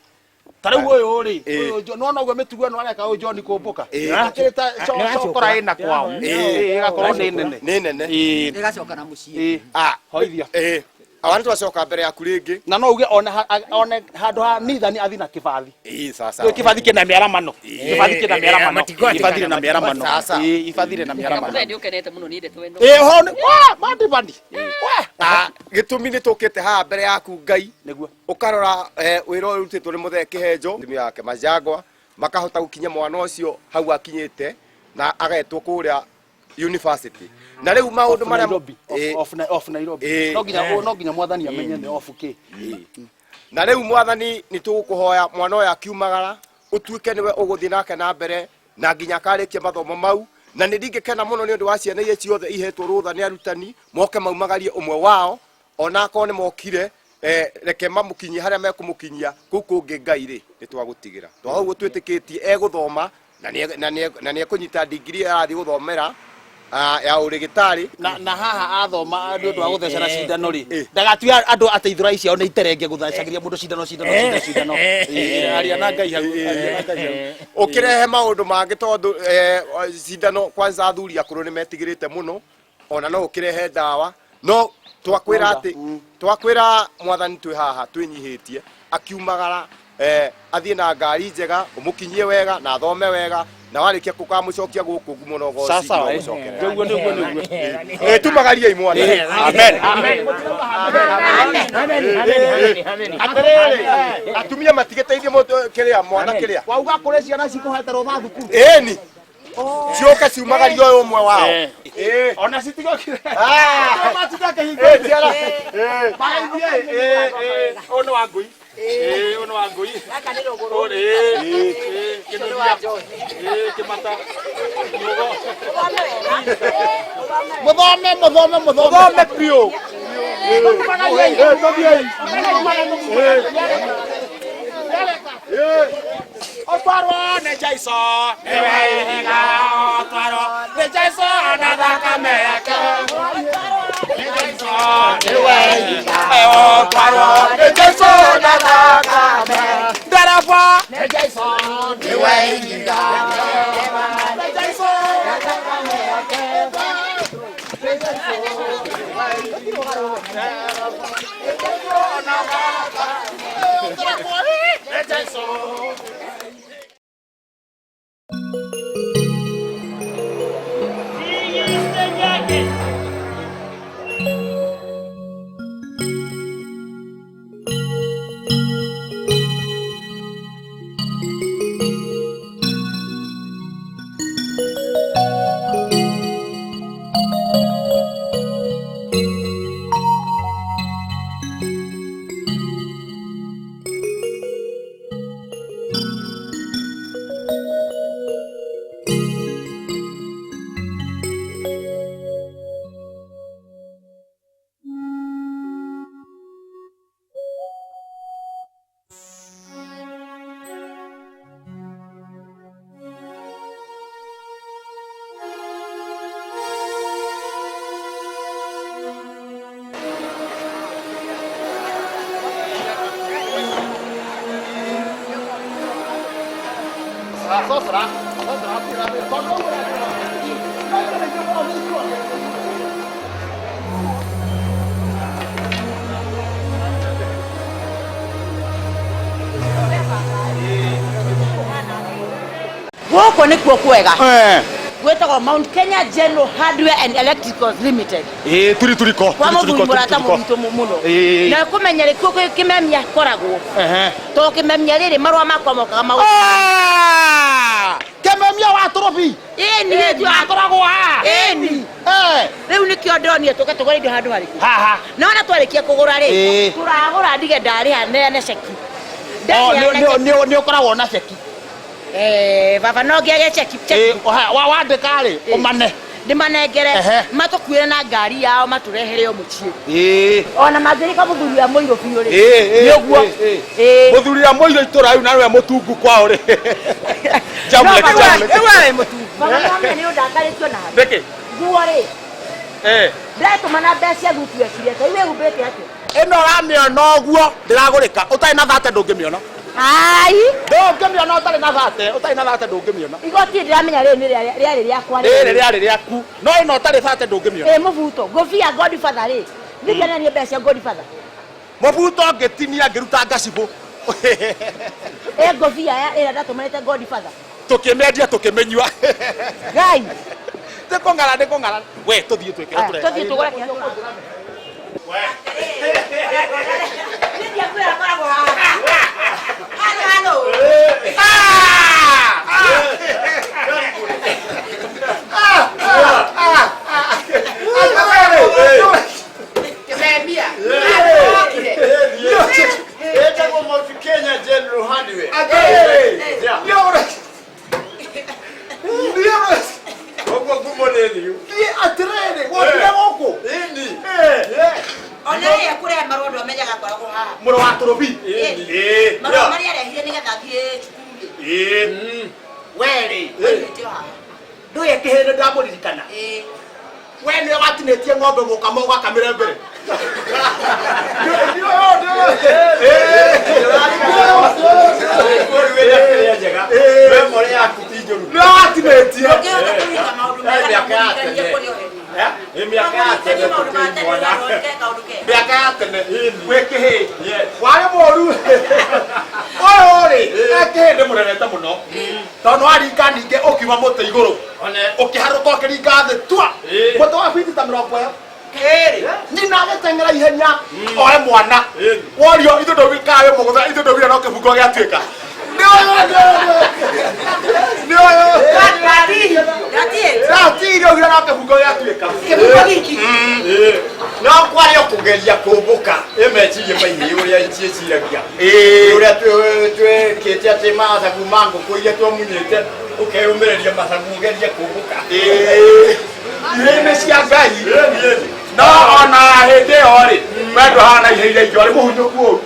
Ta rĩu ũyũ rĩ, ũyũ nĩwona ũguo mĩtugo ĩno areka ũyũ John kũmbũka. Akĩrĩ ta cokora ĩna kwao. Ĩĩ, ĩgakorwo nĩ nene. Nĩ nene. Ĩĩ. Ĩgacoka na mũciĩ. Ĩĩ. Hoithia. Awa nĩ twacoka mbere yaku rĩngĩ. Na no uge one one handũ ha nithani athi na kĩbathi. Ĩĩ, sawa sawa. Kĩbathi kĩna mĩaramano. Kĩbathi kĩna mĩaramano. Kĩbathi kĩna mĩaramano. Sawa sawa. Ĩĩ, ibathi rĩna mĩaramano. Mũthee nĩ ũkenete mũno nĩ ndeto ĩno. Ĩĩ, ho nĩ wa mandibani. Wa. Gĩtũmi nĩ tũkĩte haha mbere yaku Ngai. Nĩguo. Ũkarora wĩra ũyũ ũrutĩtwo nĩ mũthee kĩhenjo timu yake Majangwa makahota gũkinya mwana ũcio hau akinyĩte na agetwo kũrĩa university. Na rĩu maũndũ marĩa Nairobi. Off Nairobi. No nginya no nginya mwathani amenye nĩ off kĩ. Na rĩu mwathani nĩ tũgũkũhoya mwana ũyũ akiumagara ũtuĩke nĩwe ũgũthiĩ nake na mbere na nginya akarĩkia mathomo mau. Na nĩ ndingĩkena mũno nĩ ũndũ wa ciana iria ciothe ihetwo rũtha nĩ arutani moke maumagarie ũmwe wao ona akorwo nĩ mokire reke mamũkinyie harĩa mekũmũkinyia kũu kũngĩ Ngai rĩ nĩ twagũtigĩra. Twa ũguo twĩtĩkĩtie egũthoma na nĩ ekũnyita ndigiri arathiĩ gũthomera ya ũrĩgĩtarĩ. Na haha athoma nĩ ũndũ wa gũthecana cindano rĩ, ndagatue andũ ateithũra ciao nĩ iterenge gũthecagĩria mũndũ cindano cindano cindano cindano. Aria na Ngai hau, aria na Ngai hau. Ũkĩrehe maũndũ mangĩ tondũ cindano kwanza athuri akũrũ nĩ metigĩrĩte mũno ona no ũkĩrehe ndawa no twakwĩra atĩ twakwĩra mwathani twĩ haha twĩnyihĩtie akiumagara Athiĩ na ngari njega, ũmũkinyie wega na athome wega, na warĩkia kũkamũcokia gũkũ ngumo na ũgoci. Sasa, no eh. mũcokerera. Nĩguo, nĩguo, nĩguo. Tumagariei mwana. Amen. Atĩrĩrĩ, atumia matigĩteithie mũndũ kĩrĩa mwana kĩrĩa. Wauga kũrĩ ciana cikũhete rũtha thukuru. Ĩni ciũke ciumagarie ũyũ ũmwe wao. Ona citigokire. Ah. Matitake Eh, ciara. Mageithie. Ũyũ nĩ wa ngui. Ũyũ nĩ wa ngui. Gaka nĩ rũgũrũ. Ũyũ Nĩ wa njohi. Kĩmata. Ũthome wega. Mũthome, mũthome, mũthome. Mũthome biũ. Otwarwo nĩ Jesũ nĩ wega, otwarwo nĩ Jesũ na thakame yake. Nĩ Jesũ nĩ wega, otwarwo nĩ Jesũ na thakame. Ndereba nĩ Jesũ nĩ wega, nĩ Jesũ na thakame yake. Nĩ Jesũ nĩ wega, nĩ Jesũ na thakame. Nĩ Jesũ. Gũkũ nĩkuo kwega. Gwĩtagwo Mount Kenya General Hardware and Electricals Limited. Ĩĩ, turi turiko. Kwa mũthuri mũrata mũritũ mũno. Na kũmenya rĩkuo kĩmemia koragwo. To kĩmemia rĩrĩ marũa makwa mokaga maũ. Kĩmemia wa tũrũbi. Ĩni gĩtio akoragwo haha. Ĩni. Rĩu nĩkĩo ndonire tũke tũgũre indo handũ harĩkũ. Haha. Na ona twarĩkia kũgũra rĩ, Ĩĩ. tũragũra ndige ndarĩha neane ceki. Oh, Ndaneana ceki. nĩ ũkoragwo na ceki. Baba no ngĩage ceki. Ceki. Wandĩka rĩ, ũmane. Ndĩmanengere matũkuĩre na ngari yao matũrehere o mũciĩ. Ĩĩ. Ona mangĩrĩka mũthuri wa mũirũ biũ rĩ. Ĩĩ, Nĩ ũguo. ĩĩ. Mũthuri wa mũirũ itũra rĩu na nĩwe mũtungu kwao rĩ. Jamleke, No, jamleke. rĩu we mũtungu. Baba no nĩ ũndakarĩtio nawe. Nĩkĩ? Nguo rĩ, ndĩratũma na mbeca cia thuti wekirĩte, iwe humbĩte atĩa? Ĩno ũramĩona ũguo ndĩragũrĩka, ũtarĩ na thate ndũngĩmĩona. Ai. Ndũngĩmĩona ũtarĩ na thate, ũtarĩ na thate ndũngĩmĩona. Igoti ndĩramenya rĩrĩ nĩ rĩarĩ rĩakwa Rĩrĩ rĩarĩ rĩaku, no ĩno ũtarĩ thate ndũngĩmĩona. Ĩ mũbuto, ngũbia Godfather rĩ. Ndigana mbeca cia Godfather. Mũbuto ngĩtinia ngĩruta ngacibũ. Ĩ ngũbia ĩrĩa ndatũmanĩte Godfather. Tũkĩmĩendia tũkĩmĩnyua. Ngai. Ndĩkũng'ara, ndĩkũng'ara. We tũthiĩ twĩkĩre tũrehe. Tũthiĩ tũgũre kĩrĩa Ĩtagwo Mount Kenya General Hardware. Ũguo ngumo nĩ thiu. Atĩrĩrĩ, wokire gũkũ? Ĩni. Ona rĩrĩa kũrehe marũa ndwamenyaga akoragwo haha. Mũrũ wa tũrũbi. Marũa marĩa arehire nĩgetha athiĩ cukuru rĩ. We rĩ, ndũĩ kĩhĩ nĩ ndamũririkana. We nĩwe watinĩtie ng'ombe mũkamo ũgakamĩre mbere. Nĩwe watinĩtie. Mĩaka ya tene. Wĩ kĩhĩ. Warĩ mũru. Ũyũ Ndĩmũrerete mũno tondũ waringa ningĩ ũkiuma mũtĩ igũrũ ũkĩharũka ũkĩringa thĩ tua mũtĩ wa biti ta 20 ĩyo. Nyina agĩteng'era ihenya oe mwana worio ithuĩ ndũgĩkaga wĩ mũgũtha ithuĩ ndũgire no kĩbungo gĩatuĩka. Nĩ ũyũ ndatiri ũgire no kĩbungo gĩatuĩka. Kĩbungo giki. No kwarĩ o kũgeria kũmbũka ĩ meciria mahiũ ũrĩa ciĩciragia ũrĩa twĩkĩte atĩ macagu ma ngũkũ iria twamunyĩte ũkeyũmĩrĩria macagu ũgerie kũmbũka. Ihĩndĩ cia Ngai no ona hĩndĩ ĩyo rĩ we ndũhana ihĩ iria ingĩ warĩ mũhunyũku ũru.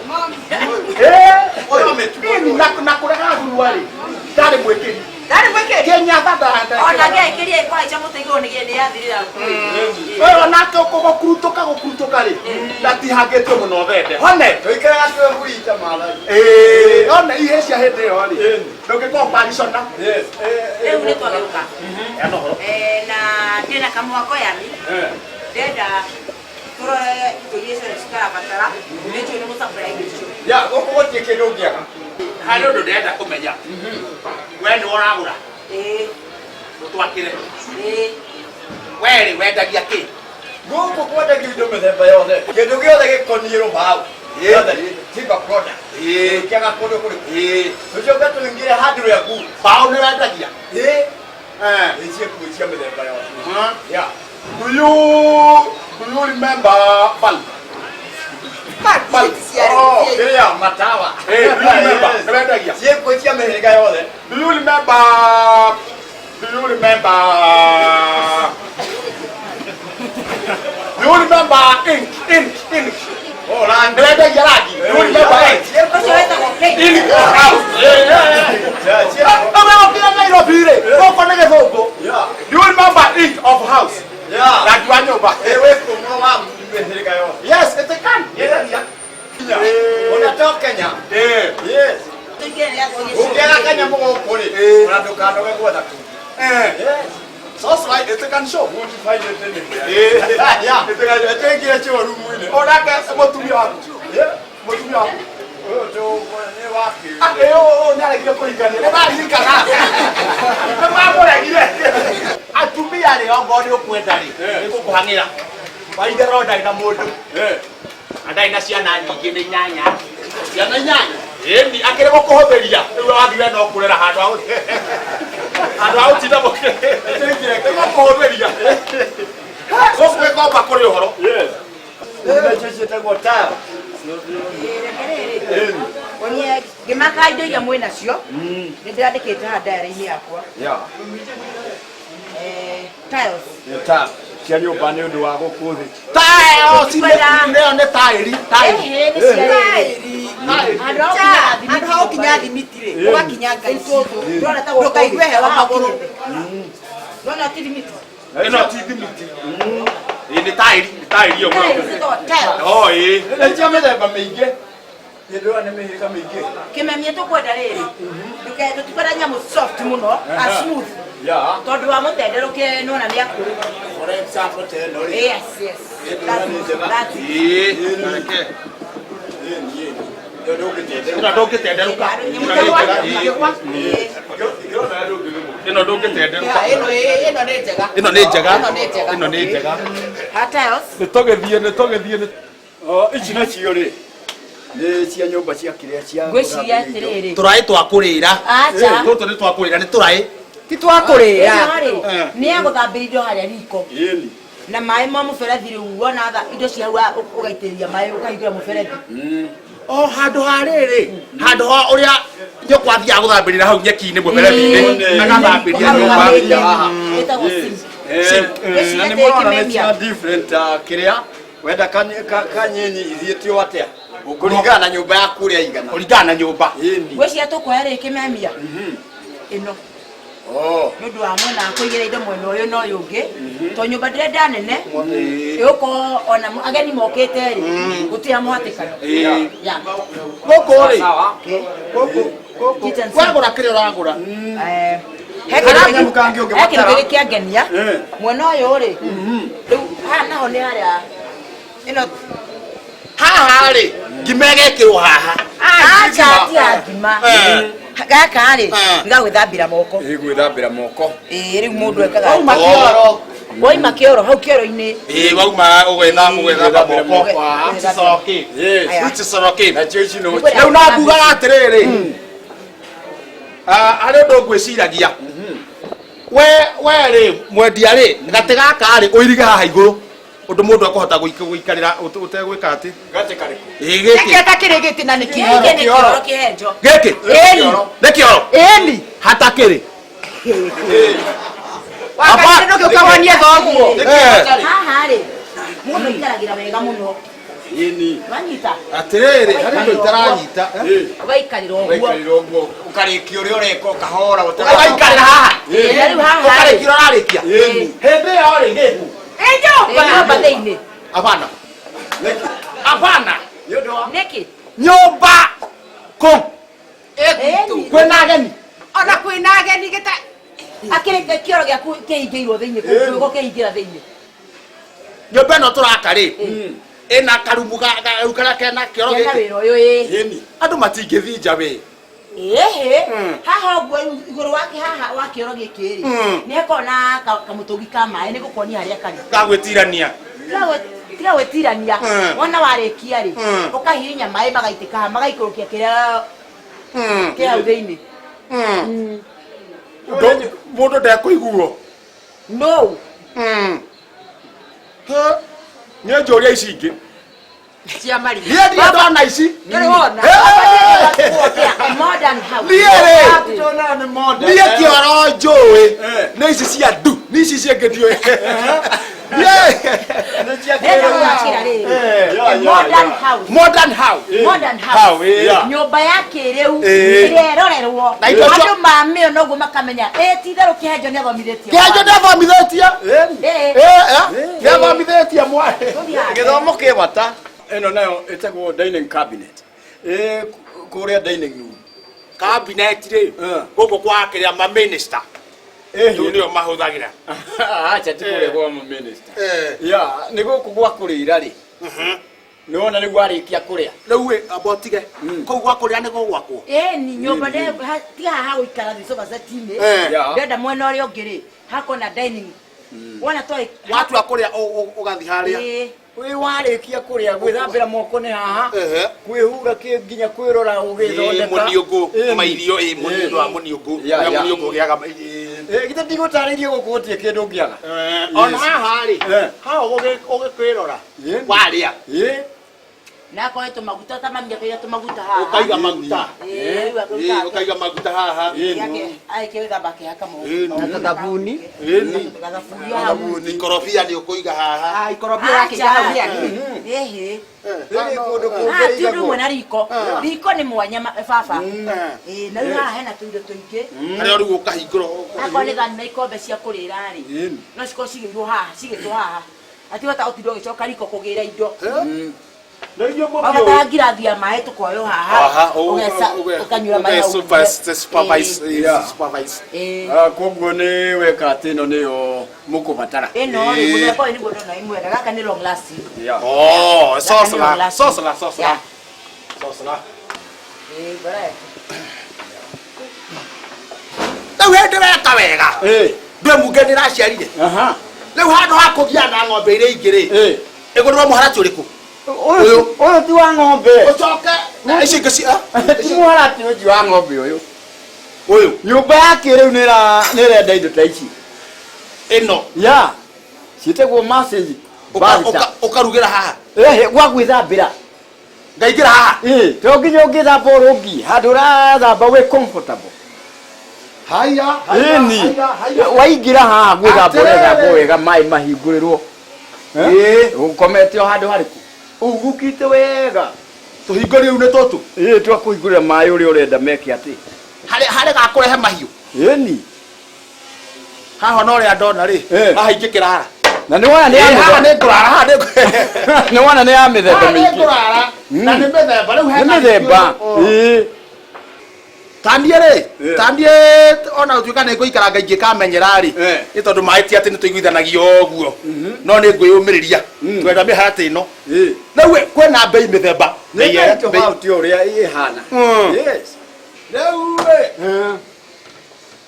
Ĩni na kũrega thurua rĩ ndarĩ mwĩkĩri. Ndarĩ mwĩkĩri? Kĩnyatha ndarĩ. Ona ngekĩria ĩkũhaica mũtĩ igũrũ nĩ nĩ yathirĩra. Ũyũ onake gũkurutũka gũkurutũka rĩ ndatihangĩtio mũno thende hone tũikaraga twĩhurite Maathai. Ĩĩ one ihĩ cia hĩndĩ ĩyo rĩ ndũngĩkorwo parishona. Rĩu nĩ twagĩũka. Heana ũhoro. Na ndĩna kamwako yani ndenda tũrore indo iria ciothe citarabatara nĩ njũĩ nĩ mũcabũra indo icio. Ya gũkũ gũtirĩ kĩndũ ũngĩaga. Harĩ ũndũ ndĩrenda kũmenya we nĩwe ũragũra ũtwakĩre we rĩ wendagia kĩ? Gũkũ kwendagio indo mĩthemba yothe kĩndũ gĩothe gĩkoniĩ rũbaũ yothe timber product kĩaga kũndũ kũrĩkũ tũcoke tũingĩre hardware good. Mbaũ nĩ wendagia? Ĩĩ ciĩkuo cia mĩthemba yothe. Yeah. Do you remember bulb? Bulb. Oh, kĩrĩa matawa. Eh, do you remember? Nĩ wendagia? Ciĩkuo cia mĩhĩrĩga yothe. Do you remember? Do you remember? Do you remember ink? Ink, ink. Oh, rangi. Nĩ wendagia rangi? Do you remember ink? Ũcio wĩtagwo paint. Ink of house. Ũgũkira Nairobi rĩ, gũkũ nĩ gĩthũngũ. Do you remember ink of house? Yeah. Rangi wa nyũmba. Ĩ wĩkuo mũno wa mĩhĩrĩga yothe. Yes, it can. Nĩwendagia. Ona to Kenya. Yes. Tũingĩre nĩ athiĩ. Ũngĩaga kanyamũ gũkũ rĩ, ona ndũkanoge gwetha kũngĩ. Yes. So that's why it can show. Won't you find it anywhere? Yeah. Tũingĩre showroom-inĩ. Onake mũtumia waku. Mũtumia waku. Ũyũ nĩ wake. Ĩ ũyũ nĩ aregire kũhikania. Nĩ maririkana. Nĩ mamũregire. Atumia rĩ ongorwo nĩ ũkwenda rĩ, nĩ ngũkũhang'ĩra. Waitherero ndarĩ na mũndũ. Na ndarĩ na ciana nyingĩ nĩ inyanya. Ciana inyanya? Ĩni akĩrĩ gũkũhũthĩria. Rĩu wathiĩ we no kũrera handũ ha handũ ha gũtinda mũkĩ. Nĩ gũkũhũthĩria. Gũkũ gĩkomba kũrĩ ũhoro. Yes. Nacio ciĩtagwo tile. Niĩ ngĩmaka indo iria mwĩ nacio nĩ ndĩrandĩkĩte haha diary-inĩ yakwa. Yeah. Tiles. Nĩ tile cia nyũmba nĩ ũndũ wa gũkũ thĩ. Tiles ĩyo nĩ taĩri. Taĩri. Ĩhĩ nĩ cia rĩrĩ. Handũ ha Handũ ha gũkinya thimiti rĩ, ũgakinyanga ici. Ndũrona ta gũkũ Ndũkaigue hewa magũrũ. Ndũrona ti thimiti. Ĩno ti thimiti. Ĩ nĩ taĩri, nĩ taĩri ĩyo Tiles ciĩtagwo tiles. Oh, ĩ. Nĩ cia mĩthemba mĩingĩ. Nĩ ndĩrona nĩ mĩhĩrĩga mĩingĩ. Kĩmemia tũkwenda rĩrĩ tũtikwenda nyamũ soft mũno a smooth Yeah. tondũ wa mũtenderũke nĩwona nĩ akũrũ. For example ta ĩno rĩ. Yes, yes. That's it. Ĩ, reke. Ĩno ndũngĩtenderũka. Ĩno ndũngĩtenderũka. Ĩno ndũngĩtenderũka. Ĩno nĩ njega. Ĩno nĩ njega. Ĩno nĩ njega. Ĩno nĩ njega. Ha tiles. Nĩ tũgĩthiĩ, nĩ tũgĩthiĩ. Oh, ici nacio rĩ nĩ cia nyũmba cia kĩrĩa cia Ngwĩciria atĩrĩrĩ. Tũraĩ twa kũrĩra. Acha. Tũtũ nĩ twa kũrĩra, nĩ tũraĩ. Ti twa kũrĩra. Ĩno rĩ nĩ ya gũthambĩria indo harĩa riko. Ĩni. Na maĩ ma mũberethi rĩu wona indo cia hau ũgaitĩrĩria maĩ ũkahingũra mũberethi. O handũ ha rĩrĩ, handũ ha ũrĩa nyũkwa athiaga gũthambĩrĩra hau nyeki-inĩ mũberethi-inĩ, agathambĩria nyũmba. Ĩtagwo sink. Sink. Ngwĩciria Na nĩ atĩ mũrona nĩ kĩmemia. cia different kĩrĩa wenda kanyinyi ithiĩtio atĩa kũringana na nyũmba yaku ũrĩa igana. Kũringana na nyũmba. Ĩni. Ngwĩciria tũkuoya rĩ kĩmemia ĩno Oh. nĩ ũndũ wa mwena wa kũigĩra indo mwena ũyũ na ũyũ ũngĩ tondũ nyũmba ndĩrenda nene ĩgũkorwo ona ageni mokĩte rĩ gũtirĩ na mũhatĩkano. Yeah. Gũkũ rĩ, Gũkũ gũkũ wagũra kĩrĩa ũragũra. He kanyamũ kangĩ ũngĩbatara. kĩndũ kĩngĩ kĩangenia mwena ũyũ rĩ rĩu haha naho nĩ harĩa ĩno Haha rĩ, ngima ĩgekĩrwo haha. Acha ti ya ngima. Gaka rĩ nĩ gagwĩthambĩra moko. Ĩgwĩthambĩra moko. Ĩĩ, rĩu mũndũ ekaga Wauma kĩoro. Waima kĩoro hau kĩoro-inĩ. Ĩĩ, wauma ũgwĩthamba moko. Which is okay. Yes. Which is okay. Nacio ici no Rĩu na ngugaga atĩrĩrĩ, harĩ ũndũ ngwĩciragia we we rĩ mwendia rĩ gatĩ gaka rĩ ũirige haha igũrũ ũndũ mũndũ akũhota gũikarĩra ũtegwĩka atĩ. Gatĩ karĩkũ? Ĩĩ, gĩkĩ. Gĩkĩ atakĩrĩ gĩtĩ na nĩ kĩoro. Gĩkĩ nĩ kĩoro kĩhenjo. Gĩkĩ Ĩni. nĩ kĩoro. Ĩni. Hatakĩrĩ. Wakati ndũgĩũka wonie thoguo. Haha rĩ mũndũ aikaragĩra wega mũno. Ĩni. Wanyita. Atĩrĩrĩ, harĩ ũndũ itaranyita. Ũgaikarĩra ũguo. Ũgaikarĩra ũguo ũkarĩkia ũrĩa ũreka ũkahora. Ũgaikarĩra haha. Ĩĩ, rĩu haha rĩ. Ũkarĩkia ũrĩa ũrarĩkia. Hĩndĩ ĩyo rĩ gĩkũ. Ĩ nyũmba. Ĩ nyũmba thĩinĩ. Hapana. Hapana. Nĩkĩ? Nyũmba kũ Ĩni. kwĩna ageni. Ona kwĩna ageni gĩta. Akĩrĩ kĩoro gĩaku kĩhingĩirwo thĩinĩ kũu kĩhingĩra thĩinĩ. Nyũmba ĩno tũraka rĩ ĩna karumu rĩu karĩa kena kĩoro Kena gĩkĩ. wĩra ũyũ ĩĩ. Ĩni. Andũ matingĩthiĩ nja wĩ. Ĩhĩ, haha ũguo rĩu igũrũ wake haha wa kĩoro gĩkĩ rĩ nĩ hakoragwo na kamũtũngi ka maĩ nĩ gũkuonia harĩa karĩ. Gagwĩtirania. Tiga gwĩtirania. Wona warĩkia rĩ ũkahihinya maĩ magaitĩka haha magaikũrũkia kĩrĩa kĩ hau thĩinĩ. Mũndũ ndekũiguo. No. Niĩ njũria ici ingĩ. Cia marigũ. Niĩ ndirĩ ndona ici. Ndũrĩ wona. A modern house. Niĩ rĩ niĩ kĩoro njũĩ nĩ ici cia ndu nĩ ici ciangĩ ndiũĩ. Niĩ Ndĩrenda gũgakĩra rĩrĩ. A modern house. Modern house. Modern house. House, ĩĩ. Nyũmba ya kĩrĩu Ĩĩ. ĩrĩa ĩrorerwo. Na indo cio- Andũ mamĩona ũguo makamenya ĩ ti itherũ kĩhenjo nĩ athomithĩtie. Kĩhenjo nĩ athomithĩtie. Ĩĩ. Nĩ athomithĩtie mwarĩ. Tũthiĩ haha. Gĩthomo kĩ bata. Ĩno nayo ĩtagwo dining cabinet. Ĩ kũrĩa dining room. Cabinet rĩ gũkũ kwa kĩrĩa ma minister. Rĩu nĩo mahũthagĩra. Acha ti kũrĩa kwa ma minister. Ya, nĩ gũkũ gwa kũrĩra rĩ. Nĩ wona rĩu warĩkia kũrĩa. Rĩu ĩ amba ũtige. Kũu gwa kũrĩa nĩ gũgwakwo. Ĩni nyũmba tiga haha gũikara thĩ sofa set-inĩ. Ndĩrenda mwena ũrĩa ũngĩ rĩ hakorwo na dining. Wona twarĩ Watua kũrĩa ũgathiĩ harĩa. Ĩĩ. Wĩ warĩkia kũrĩa gwĩthambĩra moko nĩ haha. Kwĩhura kĩ nginya kwĩrora ũgĩthondeka. Mũniũngũ mairio ĩ mũniũndũ wa mũniũngũ. Ya, ya. Mũniũngũ ũgĩaga. Githĩ ndigũtarĩirie gũkũ gũtirĩ kĩndũ ũngĩaga. Ona haha rĩ haha ũgĩkwĩrora warĩa. Na akorwo tũmaguta ta mami akaiga tũmaguta haha. Ũkaiga maguta. Ĩĩ, rĩu Ĩĩ, akĩruta. ũkaiga maguta haha. Arĩkia gwĩthamba akĩhaka moko. Ĩni. Na tũthabuni. Ĩni. Gathaburia hau. Ikorobia nĩ ũkũiga haha. Ah, ikorobia ũrakĩiga hau nĩ akĩ. Ĩhĩ. Rĩrĩ kũndũ Haha ti ũndũ kũngĩ ũmwe na riko. Riko nĩ mwanya baba. Ĩĩ, na rĩu haha hena tũindo tũingĩ. Harĩa rĩu ũkahingũra. Akorwo nĩ thani na ikombe cia kũrĩra rĩ no cikorwo cigĩirwo haha cigĩtwo haha ati wata ũtinda ũgĩcoka riko kũgĩra indo. Wabatara ngirathi ya maĩ tũkoywo haha ũkanyua maĩ hau. Supervise. Ĩĩ. Koguo nĩ weka atĩ ĩno nĩyo mũkũbatara. Ĩno rĩ mũthemba ũyũ nĩguo ndona ĩ mwega gaka nĩ long lasting. Oh, Gaka nĩ sosla, long lasting. sosla, sosla. Yeah. Sosla. Ĩĩ, ngora yaku. Rĩu hĩndĩ weka wega. Ndwe munge nĩ raciarire. Rĩu handũ ha kũgia na ng'ombe iria ingĩ rĩ. Ĩgũrĩrwo mũharatĩ ũrĩkũ? Ũyũ ti wa ng'ombe. Ũcoke na ici ingĩ Ti mũharatĩ ũcio wa ng'ombe ũyũ. Ũyũ. Nyũmba ya kĩrĩu nĩ ĩrenda indo ta ici. Ĩno. Ya. Ciĩtagwo massage. Ũkarugĩra haha. Ehe, gwa gwĩthambĩra. Ngaingĩra haha. Ĩĩ, to nginya ũngĩthamba ũrũngi, handũ ũrathamba wĩ comfortable. Haya, haya, Ĩni. haya, haya. Waingĩra haha gwĩthamba Atĩrĩrĩ. ũrethamba wega maĩ mahingũrĩrwo. Ĩĩ. Ũkomete o handũ harĩkũ? Ũhurũkĩte wega. Tũhingũri rĩu nĩ tũtũ. Ĩĩ, twakũhingũrĩra maĩ ũrĩa ũrenda meke atĩ. Harĩ harĩ gakũrehe mahiũ. Ĩni. Haha no ũrĩa ndona rĩ. Haha ingĩkĩrara. Na nĩ wona nĩ ya Ĩĩ, haha mĩthemba. nĩ ngũrara, haha nĩ ngũ- Nĩ wona nĩ ya mĩthemba Haha nĩ mĩingĩ. ngũrara. Na nĩ mĩthemba rĩu Nĩ hena mĩthemba. Ĩĩ. Taniĩ rĩ, taniĩ ona gũtuĩka nĩ ngũikaranga ingĩkamenyera rĩ, nĩ tondũ maĩ ti atĩ nĩ tũiguithanagia ũguo, no nĩ ngwĩyũmĩrĩria, twenda mĩharatĩ ĩno. Rĩu ĩ, kwĩna mbei mĩthemba. Nĩ Mbei tofauti ũrĩa ĩhana. Yes. Rĩu rĩ.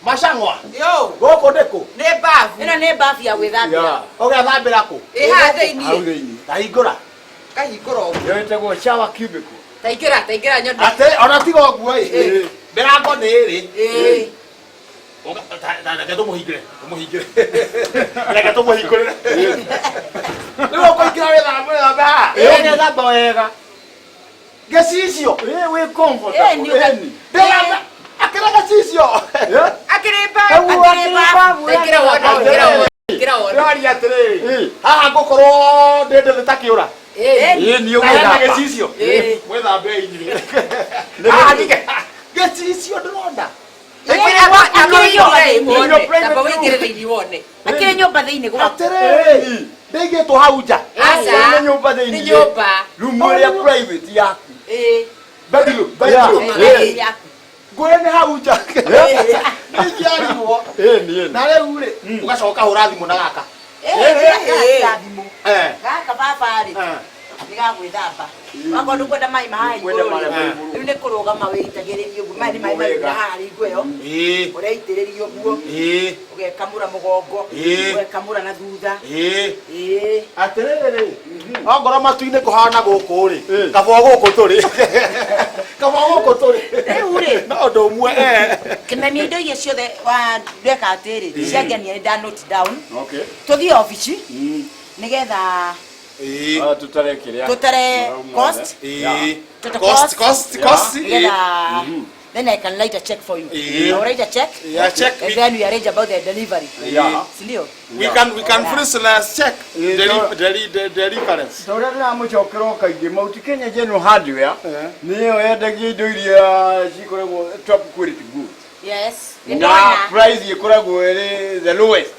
Macang'wa. Yo. Gũkũ nĩ kũ? Nĩ bafu. Ĩno nĩ bafu ya gwĩthambĩra. Ũgethambĩra kũ? Ĩ haha thĩiniĩ. Hau thĩiniĩ. Ndahingũra. Kahingũra ũguo. Ĩyo ĩtagwo shower cubicle. Taingĩra, taingĩra nyone. Atĩ ona tiga ũguo ĩ. Mĩrango nĩ ĩrĩ. Ĩĩ. Reke tũmũhingĩre. Tũmũhingĩre. Reke tũmũhingũrĩre. Rĩu ũkũingĩra wĩthambe wĩthambe haha. Ĩĩ ũgethamba wega. Gĩcicio. Ĩĩ wĩ comfortable. Ĩĩ, nĩ Ĩni. Ndĩramba. Akĩra gĩcicio. Akĩrĩ bafu, akĩrĩ bafu. Taingĩra wone, taingĩra wone. Taingĩra wone. Ndĩraria atĩrĩrĩ. Ĩĩ. Haha ngũkorwo ndĩ ndĩthĩ ta kĩũra. Ĩĩ. Ĩĩ nĩ Hena ũgwĩthamba. gĩcicio. Ĩĩ. Mwĩthambe inyuĩ. Haha ningĩ. Gĩcicio ndĩrona. Akĩrĩ nyũmba thĩiniĩ Nĩ wone. private Tamba room. wĩingĩre thĩiniĩ wone. Akĩrĩ nyũmba thĩinĩ gwaku. Atĩrĩrĩ. Ndĩigĩtwo hau nja. Aca. Nĩ nyũmba Nĩ thĩiniĩ. nyũmba. Room ĩrĩa private yaku. Ĩĩ. Bedroom. Yeah. Bedroom. Ĩĩ. Yaku. Ngũrĩ nĩ hau nja. Nĩnjiarirwo. Ĩĩ nĩ ĩni. Na rĩu rĩ, ũgacoka ũkahũra thimũ na gaka. Ĩĩ, thimũ. Eh. Gaka baba rĩ. Eh. Nĩ gagwĩthamba. Wakorwo ndũkwenda maĩ ma haha Ndũkwenda igũrũ maĩ rĩ. ma igũrũ. Rĩu nĩ kũrũgama wĩitagĩrĩria ũguo. Maya nĩ maĩ Wega. maĩ haha igũrũ ĩyo. Ĩĩ. Ũreitĩrĩria ũguo. Ĩĩ. Ũgekamũra mũgongo. Ĩĩ. Ũgekamũra na thutha. Ĩĩ. Ĩĩ. Atĩrĩrĩ, ongorwo matu-inĩ kũhana gũkũ rĩ, kaba gũkũ tũrĩ. Kaba gũkũ tũrĩ. Rĩu rĩ. No ũndũ ũmwe eh. Kĩmemia indo iria ciothe wa ndeka atĩrĩ ciangenia nĩ nda note down. Okay. Tũthiĩ obici nĩgetha Ĩĩ. Ah, tutare kĩrĩa. tũtare cost. Ĩĩ. Total Cost, cost, cost. Ĩĩ. Nĩgetha then I can write a check for you. Ĩĩ. I will write a check. Yeah, check. And then we arrange about the delivery. Yeah. Si ndio? We can freeze last check. Ĩĩ, Deliverance. Ta ũrĩa ndĩramũcokera o kaingĩ Mount Kenya General Hardware nĩyo yendagia indo iria cikoragwo top quality goods Yes. na Nĩndona. price ĩkoragwo ĩrĩ the lowest.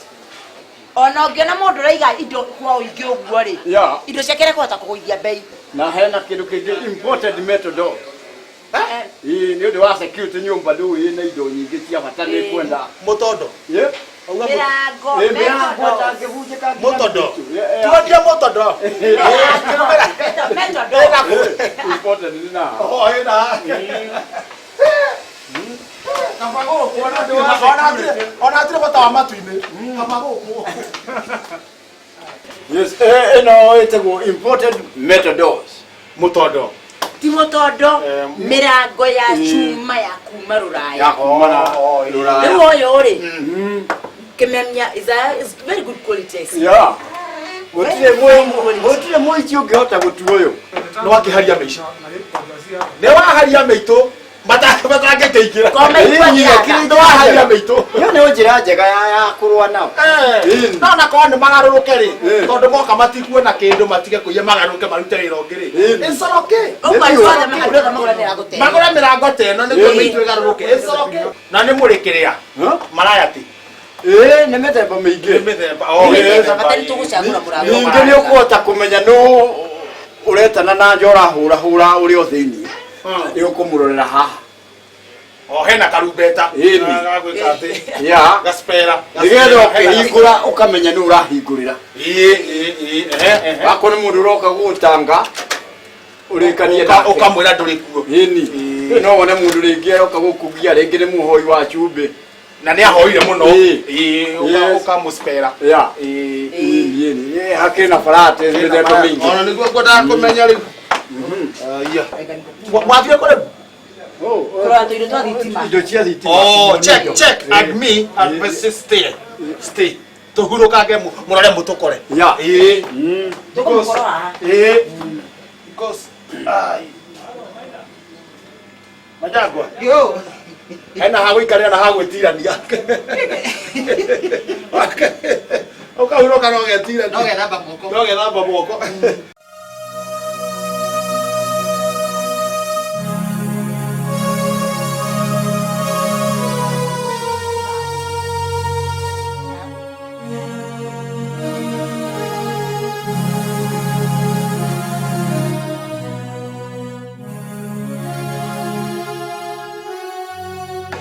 Ona ũngĩona mũndũ ũraiga indo kwa ũingĩ ũguo rĩ. Yeah. Indo ciake nĩekũhota kũgũithia bei. Na hena kĩndũ kĩngĩ imported metal door. Ĩĩ nĩ ũndũ wa security nyũmba ndũĩ ĩna indo nyingĩ cia bata nĩ kwenda. Mũtondo. Yeah. Mĩrango, Ĩĩ, metal mĩrango doors. ĩtangĩbunjĩka nginya Mũtondo. mĩtitũ. Yeah, yeah. Tuendie mũtondo. Metal doors. Imported nĩ na. Oh, ĩna. Kaba gũkũ ona hatirĩ bata wa matu-inĩ. Kaba gũkũ. Yes, ĩno ĩtagwo imported metal doors. Mũtondo. Ti mũtondo, mĩrango ya cuma ya kuma Rũraya. Ya kuma na Rũraya. Rĩu ũyũ rĩ, kĩmemia is a is very good quality. I see. Yeah. Gũtirĩ mũici ũngĩhota gũtua ũyũ. Nĩ wakĩharia mĩico. Nĩ waharia mĩitũ matangĩkĩingĩra. Koma ikwa Nĩ waharia mĩitũ. Ĩyo nĩ njĩra njega ya kũrũa nao. Ĩni. No na korwo nĩ magarũrũke rĩ, Ĩni. tondũ moka matikuona kĩndũ matige kũiya magarũrũke marute wĩra ũngĩ rĩ. Ĩni. It's okay. Ũguo andũ othe andũ othe magũre mĩrango ta ĩno. Magũre mĩrango ta ĩno nĩguo Ĩni. mĩitũ ĩgarũrũke. It's okay. Na nĩ mũrĩ kĩrĩa? Marayati. Ĩĩ nĩ mĩthemba mĩingĩ. Nĩ mĩthemba. Oh, Nĩ ĩĩ. mĩthemba, bata nĩ tũgũcagũra mũrango. Ningĩ nĩ ũkũhota kũmenya nũ ũretana na nja ũrahũrahũra ũrĩ o thĩiniĩ. Nĩ ũkũmũrorera haha. O hena karumbeta. Ĩni. Gagwĩka atĩ. Yeah. Gaspera. Nĩgetha ũkĩhingũra ũkamenya nũ ũrahingũrĩra. Ĩĩ, ĩĩ, ĩĩ, ehe, ehe. Wakorwo nĩ mũndũ ũroka gũgũtanga ũrĩkanie nake. Ũkamwĩra ndũrĩ kuo. Ĩni. No wone mũndũ rĩngĩ aroka gũkũgia rĩngĩ nĩ mũhoi wa cumbĩ. Na nĩ ahoire mũno. Ĩĩ. Ĩĩ, Yes. ũkamũspera. Yeah. Ĩĩ. Ĩni, ĩni. Ĩĩ, hakĩrĩ na barate mĩthemba mĩingĩ. Ona nĩguo ngwendaga kũmenya rĩu. Aya. Wathiĩ kũ rĩu? Kũrora tũindo twa thitima. Indo cia thitima. Oh, check, check. And me, and Mrs. Stay. Stay. Tũhurũkange mũrore mũtũkore. Yeah. Ĩĩ. Tũkũmũkorwo haha. Ĩĩ. Because, ai. Majangwa. Yo. Hena ha gũikarĩra na ha gwĩtirania. Ũkahurũka no ũgetirania. No gethamba moko. No gethamba moko.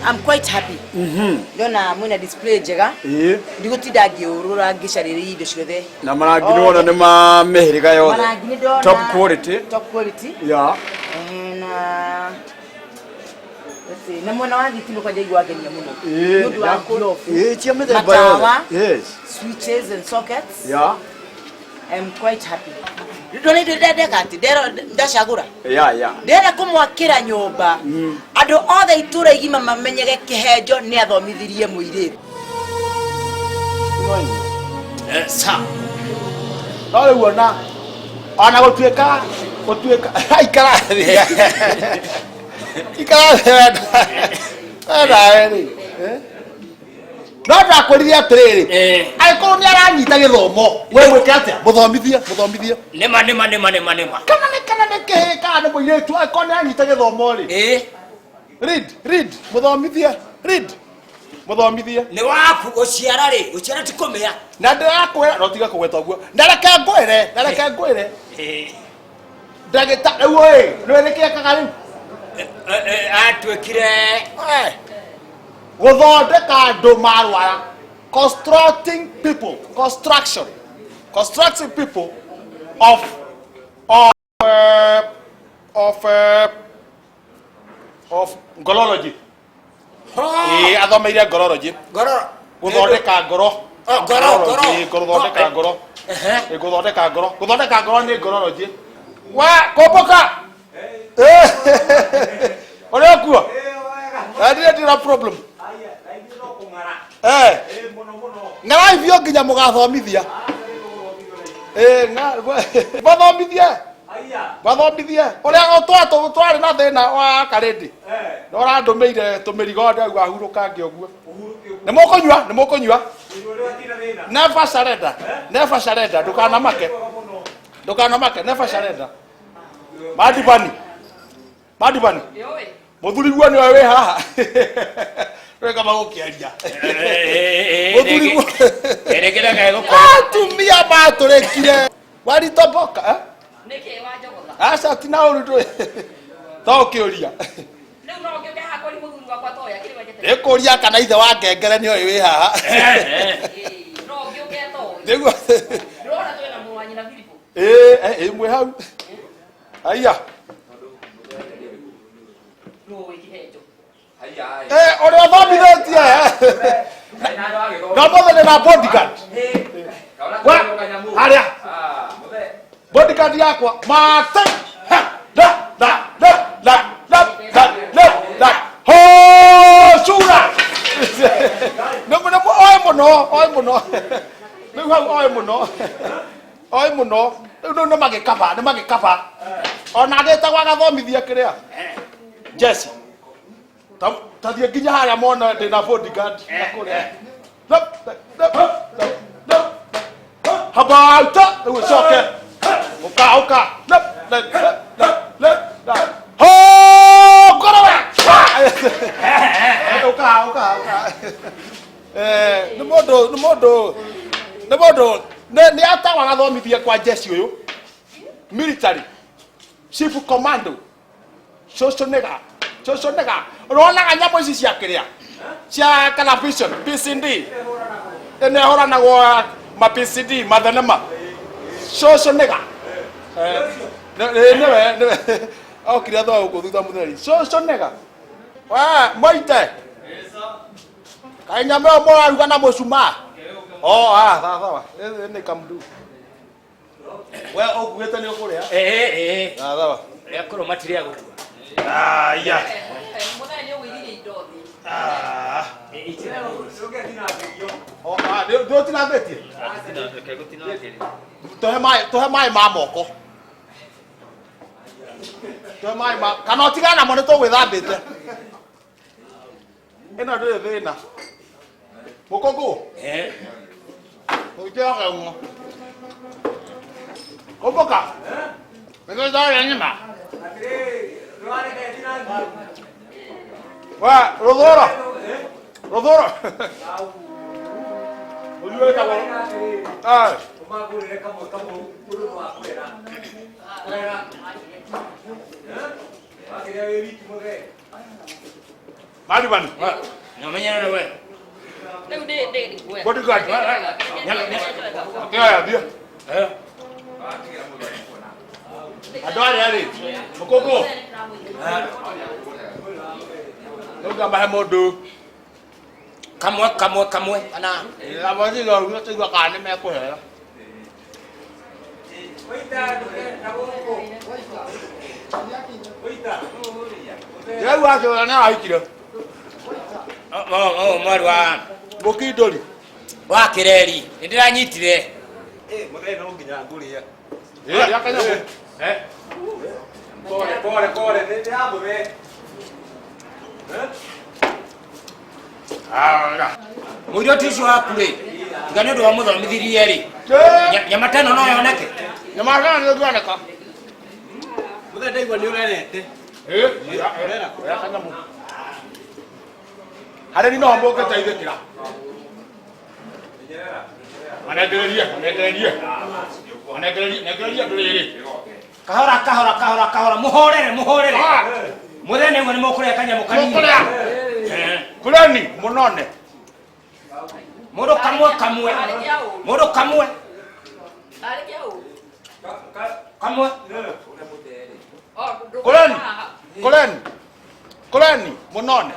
I'm quite happy. Ndona mwina display njega. Ĩĩ. Ndigũtinda ngĩũrũra ngĩcarĩria indo ciothe. Na marangi nĩwona nĩ ma mĩhĩrĩga yothe. Marangi nĩ ndona. Top quality. Top quality. Yeah. Na Na mwena wa thitima kwanja igua ngenia muno. Nĩ ũndũ wa glove. Ĩĩ, cia mĩthemba Matawa. yothe. Yes. Switches and sockets. Yeah. I'm quite happy. Ndona indo ndendeka atĩ ndero ndacagũra. Yeah, yeah. Ndĩrenda kũmwakĩra nyũmba. Andũ othe itũra igima mamenyege kĩhenjo nĩ athomithirie mũirĩtu. Sa. No rĩu ona gũtuĩka ikara thĩ. Ikara thĩ wenda. Wenda rĩ. No ndakwĩrire atĩrĩrĩ, angĩkorwo nĩ aranyita gĩthomo, we mwĩke atĩa? Mũthomithie, mũthomithie. Nĩma nĩma nĩma nĩma nĩma. Kana nĩ kana nĩ kĩhĩ kana nĩ mũirĩtu, angĩkorwo nĩ aranyita gĩthomo rĩ. Read, read, mũthomithie, read. Mũthomithie. Nĩ waku gũciara rĩ, gũciara ti kũmĩa. Na ndĩrakwĩra, no tiga kũgweta ũguo. Na reke ngwĩre, na reke ngwĩre. Ndagĩta, rĩu ĩ, nĩwe nĩkĩ ekaga rĩu? Atuĩkire Gũthondeka andũ marwara. Constructing people, construction. Constructing people of ngorology. Ĩĩ, athomeire ngorology. Ngoro. Gũthondeka ngoro. Oh, ngoro, ngoro. Ĩĩ, gũthondeka ngoro. Ĩĩ, gũthondeka ngoro. Gũthondeka ngoro nĩ ngorology. Wa, kũmbũka. Ũrĩa ũkuo? Ndirĩ ndira problem. Ng'arai biũ nginya mũgathomithia. Mathomithie. Mathomithie. Ũrĩa twarĩ na thĩna wa karĩndĩ. No ũrandũmĩire tũmĩrigo ndauga hurũkange ũguo. Nĩ mũkũnyua, nĩ mũkũnyua. Never surrender. Never surrender. Ndũkanamake. Ndũkanamake, never surrender. Madibani. Madibani. Mũthuri guo nĩwe wĩ haha. Wĩ kama gũkĩaria. Mũthuri guo. Atumia matũrĩkire. Waritoboka, eh? Nĩkĩ wanjogotha? Aca ti na ũru ndũĩ. To ũkĩũria. Rĩu no ngĩũke haha kũrĩ mũthuri wakwa toĩ akĩrĩ wendete. Nĩkũria kana ithe wa ngengere nĩoĩ wĩ haha. No ngĩũke toĩ. Nĩguo. Ndĩrona twĩna mũrũ wa nyina Philip. Ĩĩ, ĩĩ mwĩ hau. Aya. Nũĩ kĩhenjo. Ũrĩa ũthomithĩtie. Na ũmũthĩ ndĩ na bodyguard. Wa, harĩa. Bodyguard yakwa. Mate. Ha, da, da, da, da, da, da, da, da. Ho, sura. Nĩ nĩ oĩ mũno, oĩ mũno. Rĩu hau oĩ mũno. Oĩ mũno. Rĩu rĩu nĩ magĩkaba, nĩ magĩkaba. Ona agĩtagwo agathomithia kĩrĩa. Jesse. Tathiĩ nginya harĩa mona ndĩna bodyguard na kũrĩa. Habauta, rĩu ũcoke. Ũka, ũka. Ho, ngoro we. Ũka, ũka, ũka. Nĩ mũndũ, nĩ mũndũ, nĩ mũndũ, nĩ atagwo agathomithia kwa jeshi ũyũ. Military. Chief commando. Cũcũ nĩga. Cũcũ nĩga. Ũronaga nyamũ ici cia kĩrĩa? Cia television, PCD. Ĩno ĩhũranagwo ma PCD, mathenema. Cũcũ nĩga. Nĩwe, nĩwe. Okire athoa gũkũ thutha mũtheri. Cũcũ nĩga. We, moite. Kaĩ nyama ĩyo mũraruga na mũcumaa? Oh, ah, sawa sawa. Nĩ kamdu. We ũkuĩte nĩ ũkũrĩa? Ĩĩ, ĩĩ. Sawa sawa. Rĩa kũrũma ti rĩa gũtua. Aya. Mũthenya nĩ ũgũithirie indo thĩ. Ah. Oh, ah, nĩ ũtinangĩtie? Tũhe maĩ, tũhe maĩ ma moko. Tũhe maĩ ma kana ũtigane namo nĩ tũgwĩthambĩte. Ĩno ndĩrĩ thĩna. Mũkũngũ. Ũngĩoga ng'o. Kũmbũka. Nĩguo ndarĩa nyama. We, rũthũro. Rũthũro. Ũthiĩ wĩtagwo. Eh. Madibani. Namenyana na we. Rĩu ndĩ ndĩ Bodyguard. Akĩoya thiĩ. Andũ arĩa rĩ, mũkũngũ. Nũngamahe mũndũ. Kamwe kamwe kamwe kana Kamwe no tũigua kana nĩ mekũheo. Rĩu acio nĩ arahikire. Oh mwarĩ wa Mũkindũri. Wa Kĩreri nĩ ndĩranyitire. Mũthee no nginya ngũrĩa. Rĩa kanyamũ. Pole pole pole nĩ ya mũthee. Mũirĩtu ũcio waku rĩ, tiga nĩ ũndũ wa mũthomithirie rĩ, nyama ta ĩno no yoneke. Nyama ta ĩno nĩ ĩngĩoneka. Mũthee ndaigua nĩ ũrerete. Rĩa kanyamũ. Harĩ ni no mũngĩteithĩkĩra. Manengererie, manengererie. Manengererie, nengererie andũ rĩrĩ. Kahora kahora kahora kahora muhorere muhorere. Mũthee nĩguo nĩ mũkũrĩa kanyamũ kanini. Mũkũrĩa. Kũreni mũnone. Mũndũ kamwe kamwe. Mũndũ kamwe. Kamwe. Kũreni. Kũreni. Kũreni mũnone.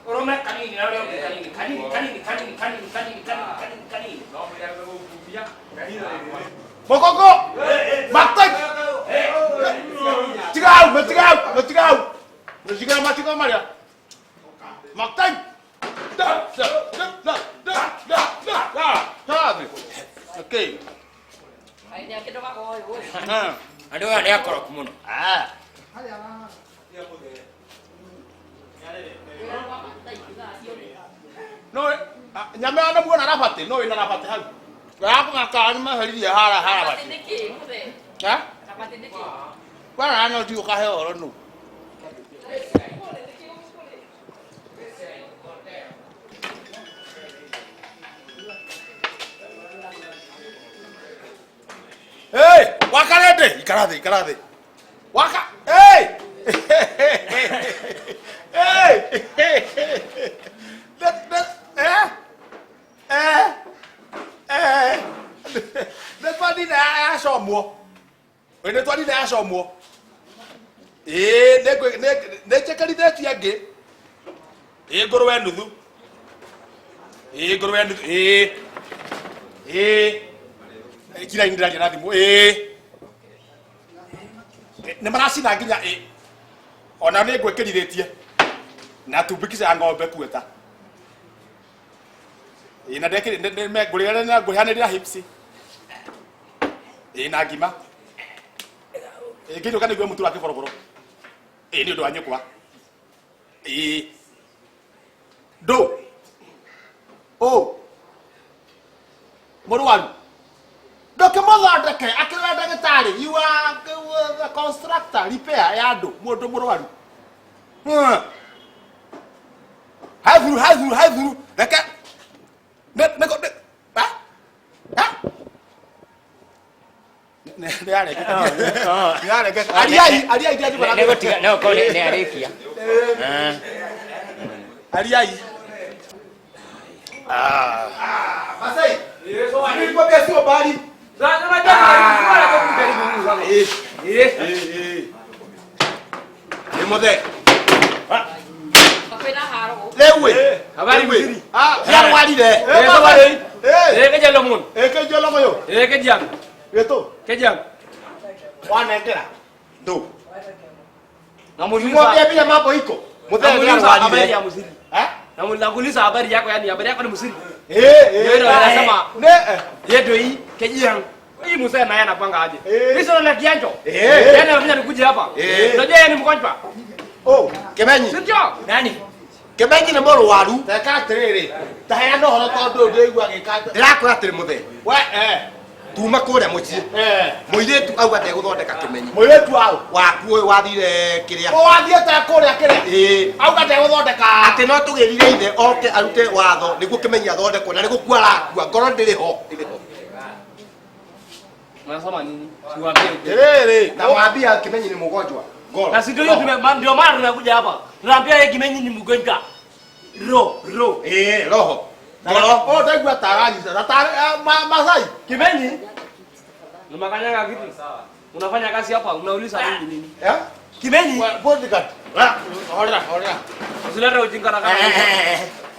Ũrũme kanini na ũrĩa ũngĩ kanini kanini kanini kanini kanini kanini kanini kanini. Mokoko. Matek. Tigau, matigau, matigau. Matigau, matigau maria. Matek. Da da da da da da da da. Da. Okay. Andũ aya nĩ akoroku mũno. Ah. No, nyama ya muona rabati, no ina rabati hau. Yakũgaka nĩ maheririe hara hara bati. Ha? Kwara no ti ũkahe ũhoro nũ. Hey, wakarende, ikara thĩ, ikara thĩ. Waka, hey! Hey! That, eh? Eh? Eh? Nĩ twathire yacomwo. Nĩ twathire yacomwo. Ĩĩ, nĩ njĩkĩrithĩtie ĩngĩ. Ĩĩ, ngũrwe nuthu. Ĩĩ, ngũrwe nuthu. Ĩĩ. Ĩĩ. Kira ndĩraria na thimũ. Ĩĩ. Nĩ maracina nginya ĩ. Ona nĩ ngwĩkĩrithĩtie. Na tumbikica ya ng'ombe kueta. Ĩĩ, na ndekĩrĩ ngũrĩhanĩrĩra hips. Ĩĩ, na ngima. Ĩĩ, ngĩinũka nĩguo mũtu wa kĩboroboro. Ĩĩ, nĩ ũndũ wa nyũkwa. Ĩĩ. Ndũ. Ũ. Mũrwaru. Ndũkĩmũthondeke akĩrora ndagĩtarĩ. You are the constructor, repair ya andũ, mũndũ mũrwaru. Hathuru, hathuru, hathuru. Reke. Ne, ne, ne. Ha? Ha? Ariai, ariai ndiathi. No, ko nĩ arĩkia. Ariai. Ah. Masai. Nilikwambia sio bali. Ni muthe. Lewe. Habari mzuri. Ah, yarwarire. Eh, eh, kejalo mun. Eh, kejalo moyo. Eh, kejang. Geto. Kejang. Wanengera. Ndo. Na muuliza. Mwambie vile mambo iko. Muthe ni habari ya mzuri. Eh? Na nakuuliza habari yako, yani habari yako ni mzuri. Eh, eh. Ndio anasema ne yedo hii kejang. Hii mzee naye anapanga aje? Hizo na kianjo. Eh. Yaani anafanya nikuje hapa. Unajua yeye ni mgonjwa. Oh, Kemenyi. Ndio. Nani? Kemenyi nĩ mũrwaru. Teka atĩrĩrĩ, taheana ũhoro tondũ ndĩigua gĩka. Ndĩrakwĩra atĩrĩ mũthee. We eh. Tuma kũrĩa mũciĩ. Eh. Mũirĩtu auga ndegũthondeka Kĩmenyi. Mũirĩtu au? Waku ũyũ wathire kĩrĩa. O wathiĩte kũrĩa kĩrĩa? Ĩĩ. Auga ndegũthondeka. Atĩ no tũgĩrire ithe oke arute watho nĩguo Kĩmenyi athondekwo na nĩgũkua arakua ngoro ndĩrĩ ho. Ndĩrĩ ho. Unasoma nini? Siwaambie ukweli. Rĩrĩ, Namwambia Kimenyi ni mgonjwa. Ngoro. Na si ndio hiyo ndio maana tunakuja hapa. Tunaambia yeye Kimenyi ni mgonjwa. Ro, ro. Eh, roho. Ngoro. Oh, ndaigua taranyita. Tara Masai. Kimenyi. Unakanyaga kitu. Unafanya kazi hapa, unauliza nini nini? Eh? Kimenyi. Bodyguard. Horera, horera. Usilete ujinga na kama.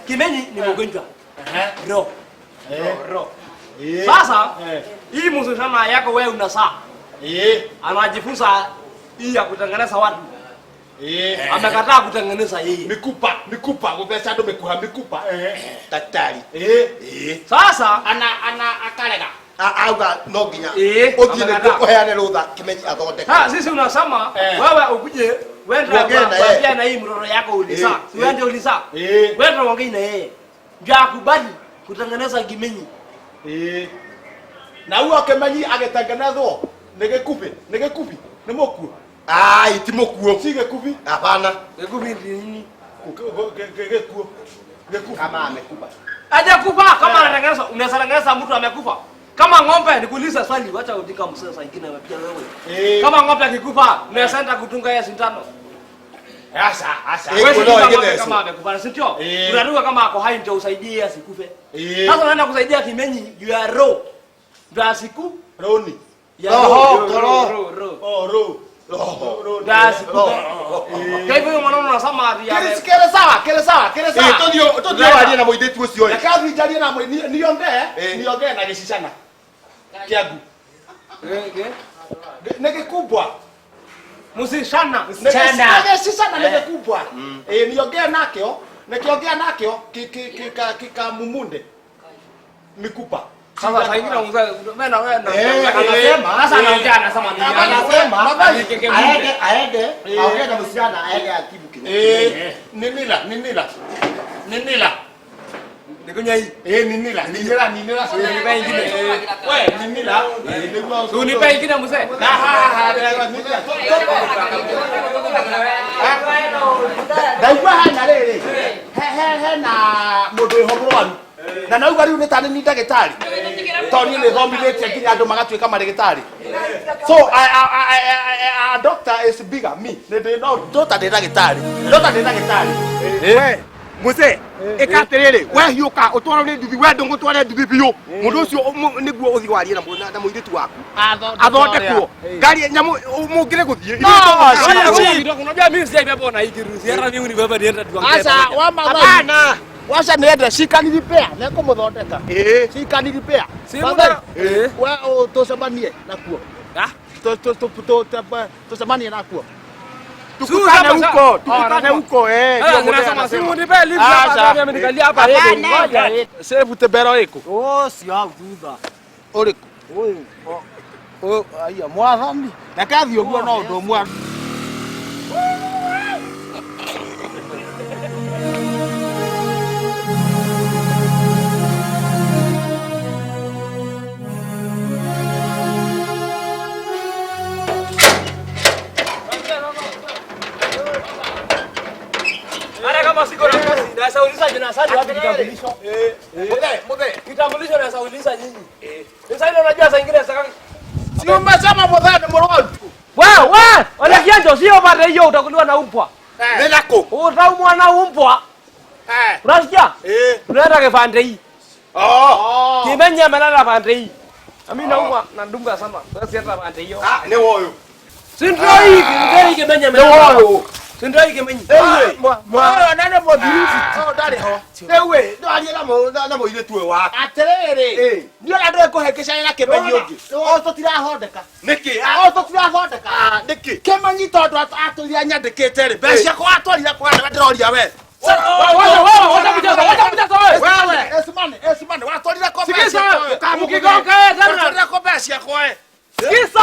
Kimenyi ni mgonjwa. Ro. Ro. Sasa hii msichana yako wewe una saa. Anajifunza hii ya kutengeneza watu. Amekataa kutengeneza yeye. Mikupa, mikupa, gutheca andu mikuha mikupa. Daktari. Sasa ana akarega. Auga no nginya uthie niguo uheane rutha Kimenyi athondeke. Sasa sisi unasema wewe ukuje wenda kuambia na hii mtoto yako ulizaa. Si wewe ndio ulizaa. Wewe ndio ongea na yeye. Ndio akubali kutengeneza Kimenyi. Na huo Kimenyi agitengenezwo ni gikubi, ni gikubi, ni mukuo. Ai, ti mukuo. Si gikubi. Hapana. Gikubi ni nini? Gikuo. Gikubi. Kama amekufa. Hajakufa kama anatengeneza, unaweza tengeneza mtu amekufa. Kama ng'ombe nikuuliza swali, wacha ujinga msee saa ingine pia wewe. Kama ng'ombe akikufa, unaweza enda kutunga yeye sindano. Asa, asa. Wewe ndio kama amekufa, si ndio? Unadunga kama ako hai ndio usaidie asikufe. Sasa unaenda kusaidia Kimenyi juu ya roho. Ndio asiku roni. Ya roho, roho, roho. Oh, roho. Roho. Ndio asikufe. Kwa hivyo mwanaume unasema ati kere sawa, kere sawa, kere sawa. Tuthio warie na muithetu ucio. Reke thiĩ njarie na niongee, niongee na gĩcicana. Kĩangu. Nĩ gĩkumbwa. Msichana. Gĩcicana nĩ gĩkumbwa. Niongee nakĩo, nikiongea nakĩo kikamumunde. Mikupa. Sasa saa ingine mzee wewe na wewe anasema sasa anaongea anasema nini? Anasema aende aende aongee na msichana aende atibu Kimenyi. Ni nila, ni nila. Ni nila. Nikunya hii. Ni nila, ni nila, ni nila. Unipe ingine. Wewe ni nila. Unipe ingine mzee. Ha ha ha. Ndaigua hena rĩrĩ. He hena mũndũ wĩho mũrwaru. Na nauga rĩu nĩ tarĩ ni ndagĩtarĩ. Tondũ niĩ nĩ thomithĩtie nginya andũ magatuĩka marĩgĩtarĩ. So a doctor is bigger me. Nĩ no doctor ndĩ ndagĩtarĩ. Doctor ndĩ ndagĩtarĩ. We muse ika atiriri we hiuka utwaro ni nduthi we ndungutware nduthi biu mundu ucio niguo uthi warie na muiritu waku athondekwo ngari nyamu mungire guthie. Unajua mimi sijaibeba na hii kirusi hata mimi unibeba nienda tuongee. Asa wa mama. Hapana. Wacha niende cikaniripea nekumuthondeka. Cikaniripea. We tucemanie nakuo. Tucemanie nakuo. Tukutane huko, tukutane huko eh. Nasema si unipe lift hapa mimi nikalia hapa yeye. Sefu tebero iko. Oh, si hau thutha. Uriku? Uyu. Oh, aya mwathani. Reke thiĩ ũguo no ũndũ ũmwe. Naweza uliza jina sasa wapi kitambulisho? Muthe, kitambulisho naweza uliza nyinyi. Sasa ile unajua saa nyingine sasa si umesema muthe ni mũrwaru. Wewe, ole kianjo sio pande hiyo utakuliwa na umbwa. Nĩ nakũ? Utaumwa na umbwa. Unasikia? Unaenda kipande hii. Oh. Kimenyi amelala pande hii. Mimi naumwa na ndunga sana. Sasa sienda pande hiyo. Ah, ni woyo. Si ndio hii, ndio hii Kimenyi amelala. Ni woyo. Si ndio hii Kimenyi. Mwana nene mũthiri. Oh, ndarĩ ho. Rĩu ĩ, ndwarie na mũirĩtu ũyũ waku. Atĩrĩrĩ, niĩ ona ndũĩ kũhĩngĩcana na Kimenyi ũngĩ. O tũtirathondeka. Nĩkĩ? O tũtirathondeka. Nĩkĩ? Kimenyi tondũ atũrire nyandĩkĩte rĩ, mbeca ciakwa atwarire kwa nĩwe ndĩroria we. Wewe, Esimane, esimane, watwarire kwa mbeca ciakwa. Mkigonga wewe tena. Watwarire kwa mbeca ciakwa we. Sikiza.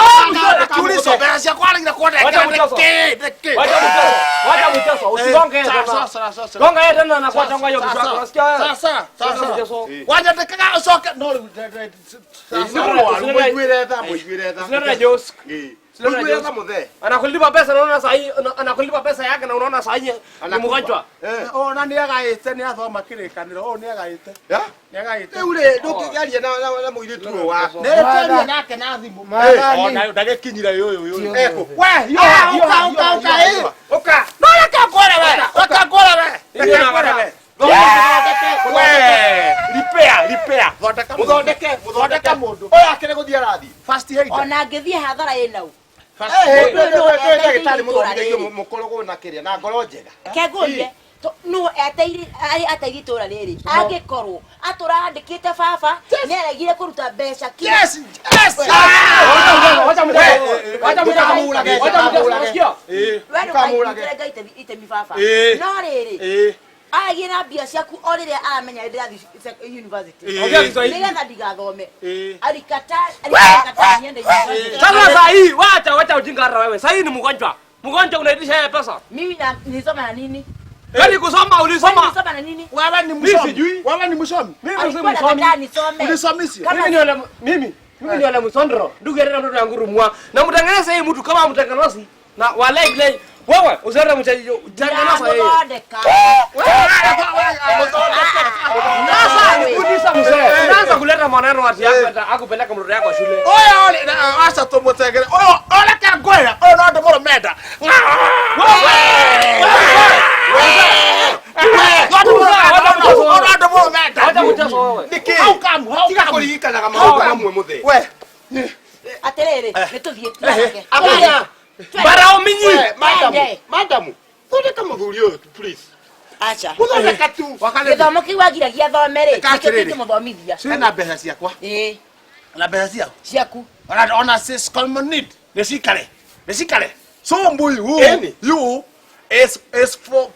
Kiulizo mbeca ciakwa aragira kwa ndeke ndeke. Wacha mchezo, usigonge tena. Gonga yeye tena na kwa tonga hiyo kichwa yako. Unasikia wewe? Sasa, sasa. Wanyandĩkaga ũcoke no rĩu Mũiguĩre tha, mũiguĩre tha. Usilete jokes. Mũiguĩre tha mũthee. Anakulipa pesa na unaona sahi, anakulipa pesa yake na unaona sahi ni mgonjwa. Ona nĩ agaĩte nĩ athoma kĩrĩkanĩro, ũyũ nĩ agaĩte. Nĩ agaĩte. Rĩu rĩ, ndũngĩaria na mũirĩtu ũyũ waku. Nĩ twaria nake na thimũ. Ona ndagĩkinyire ũyũ ũyũ. Eko. We, hiũha, hiũha, Ũka, ũka, ũka, ũka. No reke ngwĩre we. Reke ngwĩre we. Reke ngwĩre we. We, repair, repair. Mũthondeke, Mũthondeke mũndũ. Ũyũ akĩrĩ gũthiĩ arathiĩ. First aid. Ona angĩthiĩ hathara ĩna ũ. Ndagĩtarĩ mũthomithagio mũkoragwo na kĩrĩa na ngoro njega. Ke ngũrie. No ateiri ari ateiri itura riri angikorwo atura andikite baba ni aregire kuruta mbeca ki Yes, yes. Wacha mchezo. Wacha mchezo. Wacha mchezo. Unasikia? We ndũkanyitĩre Ngai itemi baba. No rĩrĩ, agie na mbia ciaku o rĩrĩa aramenya nĩ ndĩrathiĩ university, Ongea Kiswahili. nĩgetha ndigathome, alikata alikata niende university. Sasa saa hii wacha wacha ujinga hata wewe. Saa hii ni mgonjwa. Mgonjwa unaitisha yeye pesa. Mimi na nilisoma na nini? Yaani kusoma ulisoma. Nilisoma na nini? Wewe ni Mimi msomi. sijui. Wewe ni msomi. Mimi si Alikuwa msomi. anakataa nisome. Ulisomisi. Kama Mimi ni wale mimi ni wale msondro. Ndugu yale mtoto yangu rumwa. Na mtengeneze hii mtu kama mtengenezi. Na wale vile wewe usiende mchezo tengeneza yeye. Ndamũthondeka. Sasa nikudisa mzee. Unaanza kuleta maneno ati yako akupeleka mtoto yako shule. Oya ole na acha tumutegere. Oyo ole ka ngwira. Oyo no ndimũrũmenda. Ono ndimũrũmenda. Wacha mchezo wewe. Nĩkĩ? How come? How Tiga come? kũririkanaga maũndũ mamwe mũthee. We. Atĩrĩrĩ, nĩtũthiĩ twendeke. Amenya. Barao minyi. We, madam, Twende. madam, thondeka mũthuri ũyũ tu, please. Acha. Mũthondeka tu. Gĩthomo kĩu wagiragia thome rĩ, Ĩka nĩkĩo atĩrĩrĩ. kĩngĩmũthomithia. Hena mbeca ciakwa. Ĩĩ, Na mbeca ciao. ciaku. Ona sis common need. Nĩcikare. Nĩcikare. So mbuyu Ĩni. you is for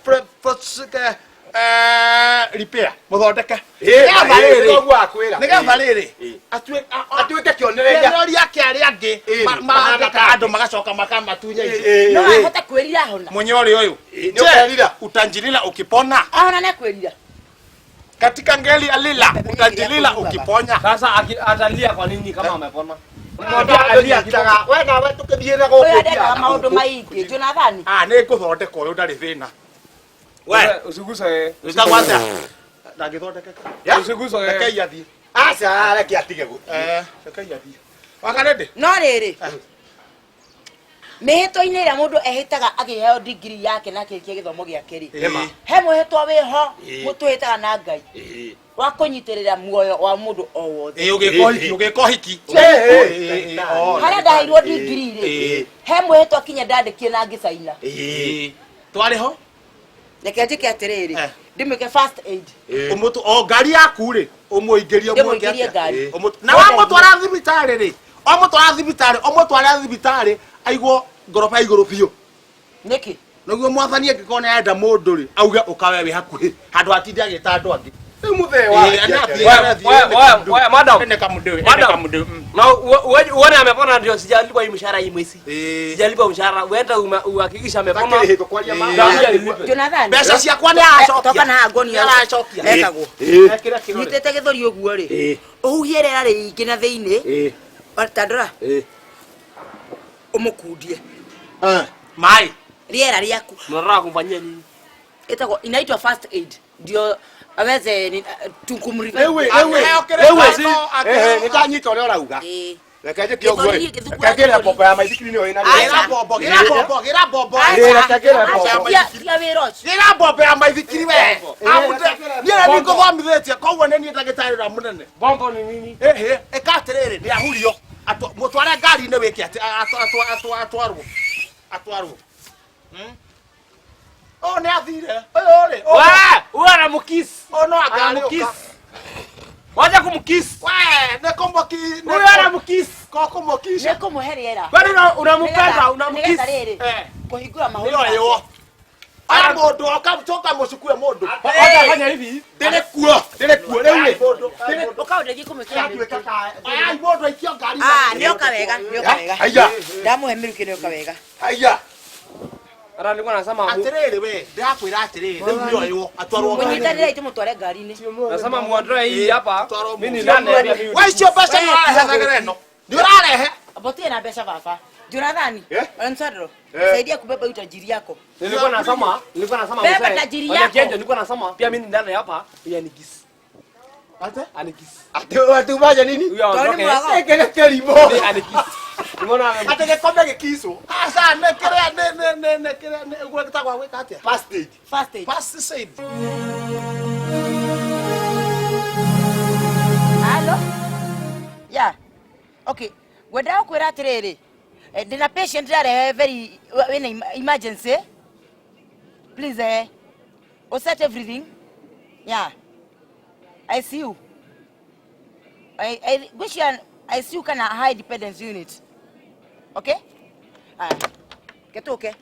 repair. Mũthondeke. Ĩ, Nĩgetha ĩ, rĩrĩ. noguo akwĩra. Nĩgetha rĩrĩ. Ĩ. Atue Atuĩke kĩonereria. kĩonereria kĩa arĩa angĩ Ĩ, mahana ta mahana andũ magacoka makamatunya Ĩ, indo. ĩ, No ĩ. ahote kwĩrira ahona. Mũnyore ũyũ. Ĩ, nĩ ũkerira. Utanjilila ukipona. Ahona nĩ kwĩrira. Katika ngeli alila utanjilila ukiponya. Sasa atalia kwa nini kama amepona? Mwambie alia kidogo. We nawe tũkĩthiĩ na Ũyũ gũkũ andendaga maũndũ maingĩ. Jonathani. Ah, nĩ ngũthondeka ũyũ ndarĩ thĩna. We, Usiguse. wĩtagwo atĩa? Ndangĩthondekeka. Usiguse. Rekei athiĩ. Aca, reke atige gũthiĩ. Eh, rekei athiĩ. Wakarĩndĩ? No rĩrĩ, mĩhĩtwa-inĩ ĩrĩa mũndũ ehĩtaga akĩheo degree yake na akĩrĩkia gĩthomo gĩake rĩ, Ĩma. he mwĩhĩtwa wĩho Ĩ. twĩhĩtaga na Ngai Ĩ. wa kũnyitĩrĩra muoyo wa mũndũ o wothe. Ĩ, ũgĩka ũhiki, ũgĩka ũhiki. Ĩ, ĩ, Oh, Harĩa ndaheirwo degree rĩ, Ĩ. he mwĩhĩtwa kinya ndandĩkire na ngĩcaina. Ĩ. Twarĩ ho? Reke njĩke atĩrĩrĩ, Eh. ndĩmwĩke first aid. Ũmũtũ o ngari yaku rĩ, ũmũingĩrie ũmwĩke Ndĩmũingĩrie atĩa? ngari. Na wamũtwara thibitarĩ rĩ, wamũtwara thibitarĩ, ũmũtware thibitarĩ aigwo ngoroba igũrũ biũ. Nĩkĩ? Nĩguo mwathani angĩkorwo nĩ arenda mũndũ rĩ, auge ũka we wĩ hakuhĩ handũ hatinde agĩta andũ angĩ. Rĩu mũthee Ĩ, wa anathiĩ, Wewe, anathiĩ, wewe, ene wewe, kamdu. wewe, madam. Ene kamdu, ene Madam. kamdu, Na uone amepona ndio sijalipwa hii mshahara hii mwezi. Ĩ. Sijalipwa mshahara. Uende uhakikishe amepona. Takĩrĩhĩtwo kwaria ma. Ndio nilipe. Jonathani. Mbeca ciakwa nĩ aracokia. Toka na haha nguonie Nĩ aracokia. Ekagwo. Ĩ. Ekĩra kĩrore. Nyitĩte gĩthũri ũguo rĩ, Ĩ. ũhuhie rĩera rĩingĩ na thĩinĩ, Ĩ. tandũra, Ĩ. ũmũkundie Maĩ. rĩera rĩaku. Mnataka kumfanyia nini? Ĩtagwo inaitwa first aid ndio aweze tukumrevive. Rĩu ĩ, rĩu ĩ. Akĩheo Rĩu ĩ. kĩrĩko, Ehe, nĩ ndanyita ũrĩa ũrauga. Ĩ. Reke njĩke ũguo Gĩthũri ĩ. gĩthukura Reke ngĩre gĩthũri. mbombo ya maithikiri nĩyo ĩna Aca. Gĩra mbombo, gĩra mbombo, gĩra mbombo. Aca. Ĩ, reke ngĩre Aca, mbombo. tia wĩra ũcio. Gĩra mbombo ya maithikiri we. Amute. Niĩ nĩ niĩ ngũthomithĩtie, koguo nĩ niĩ ndagĩtarĩ ũrĩa mũnene. Bombo ni nini? Ĩhĩ, ĩka atĩrĩrĩ, nĩ ahurio. Mũtware ngari-inĩ wĩke atĩ atwarwo. Atwarwo. Ũyũ nĩ athire. Ũyũ rĩ, ũyũ- Wewe, huyo anamkiss. ũyũ no angarĩũka. Anamkiss. Wacha kumkiss. We, nĩ kũmũki- nĩ Huyo anamkiss. ko kũmũkisha. Nĩ kũmũhe rĩera. Kwani unampenda, Nĩgetha unamkiss. rĩrĩ, Eh. kũhingũra mahũri Nĩ make. oywo. Aya mũndũ, oka tũka mũcukue mũndũ. Wacha fanya hivi. Ndĩrĩ kuo, ndĩrĩ kuo rĩu ĩ. Ũka ũndeithie kũmwĩkĩra mĩrukĩ. Oyai mũndũ aikio ngari. Ah, nĩoka wega, nĩoka wega. Haiya. Ndamũhe mĩrukĩ nĩoka wega. Haiya. Hata nilikuwa nasema Atĩrĩrĩ we, ndĩrakwĩra atĩrĩrĩ, rĩu nĩ oywo, atwarwo ngari. Mũnyitanĩrei tũmũtware ngari-inĩ. nasema muondoe hii hapa. Atwarwo Mimi mũciĩ. nilale pia mimi. We icio mbeca nĩ ũrarehe thegere ĩno. Nĩ ũrarehe. Abotie na mbeca baba. Jonathani, Eh? Msandro, Eh. saidia kubeba hiyo tajiri yako. Nilikuwa nasema Beba mzee. tajiri Wacha yako. kienjo, nilikuwa nasema pia mimi nilale hapa huyu anikisi. Ate? Anikisi. Atĩ atumaje nini? Huyu Tondũ nĩ aondoke. mwago. Gĩkĩ nĩ kĩrimũ. Ni anikisi. Nimeona ame Atĩ gĩkombe gĩkicwo. Aca, nĩ kĩrĩa, nĩ kĩrĩa, nĩ ũguo gĩtagwo gwĩka atĩa? First aid. First aid. First aid. Halo? Yeah. Okay. Ngwendaga kwĩra atĩrĩrĩ, ndĩna patient ndarehe very wĩna emergency. Please. O set everything. Yeah. I see you. I ngwĩciria ICU kana high dependence unit. Okay? Aya. Ke tũke.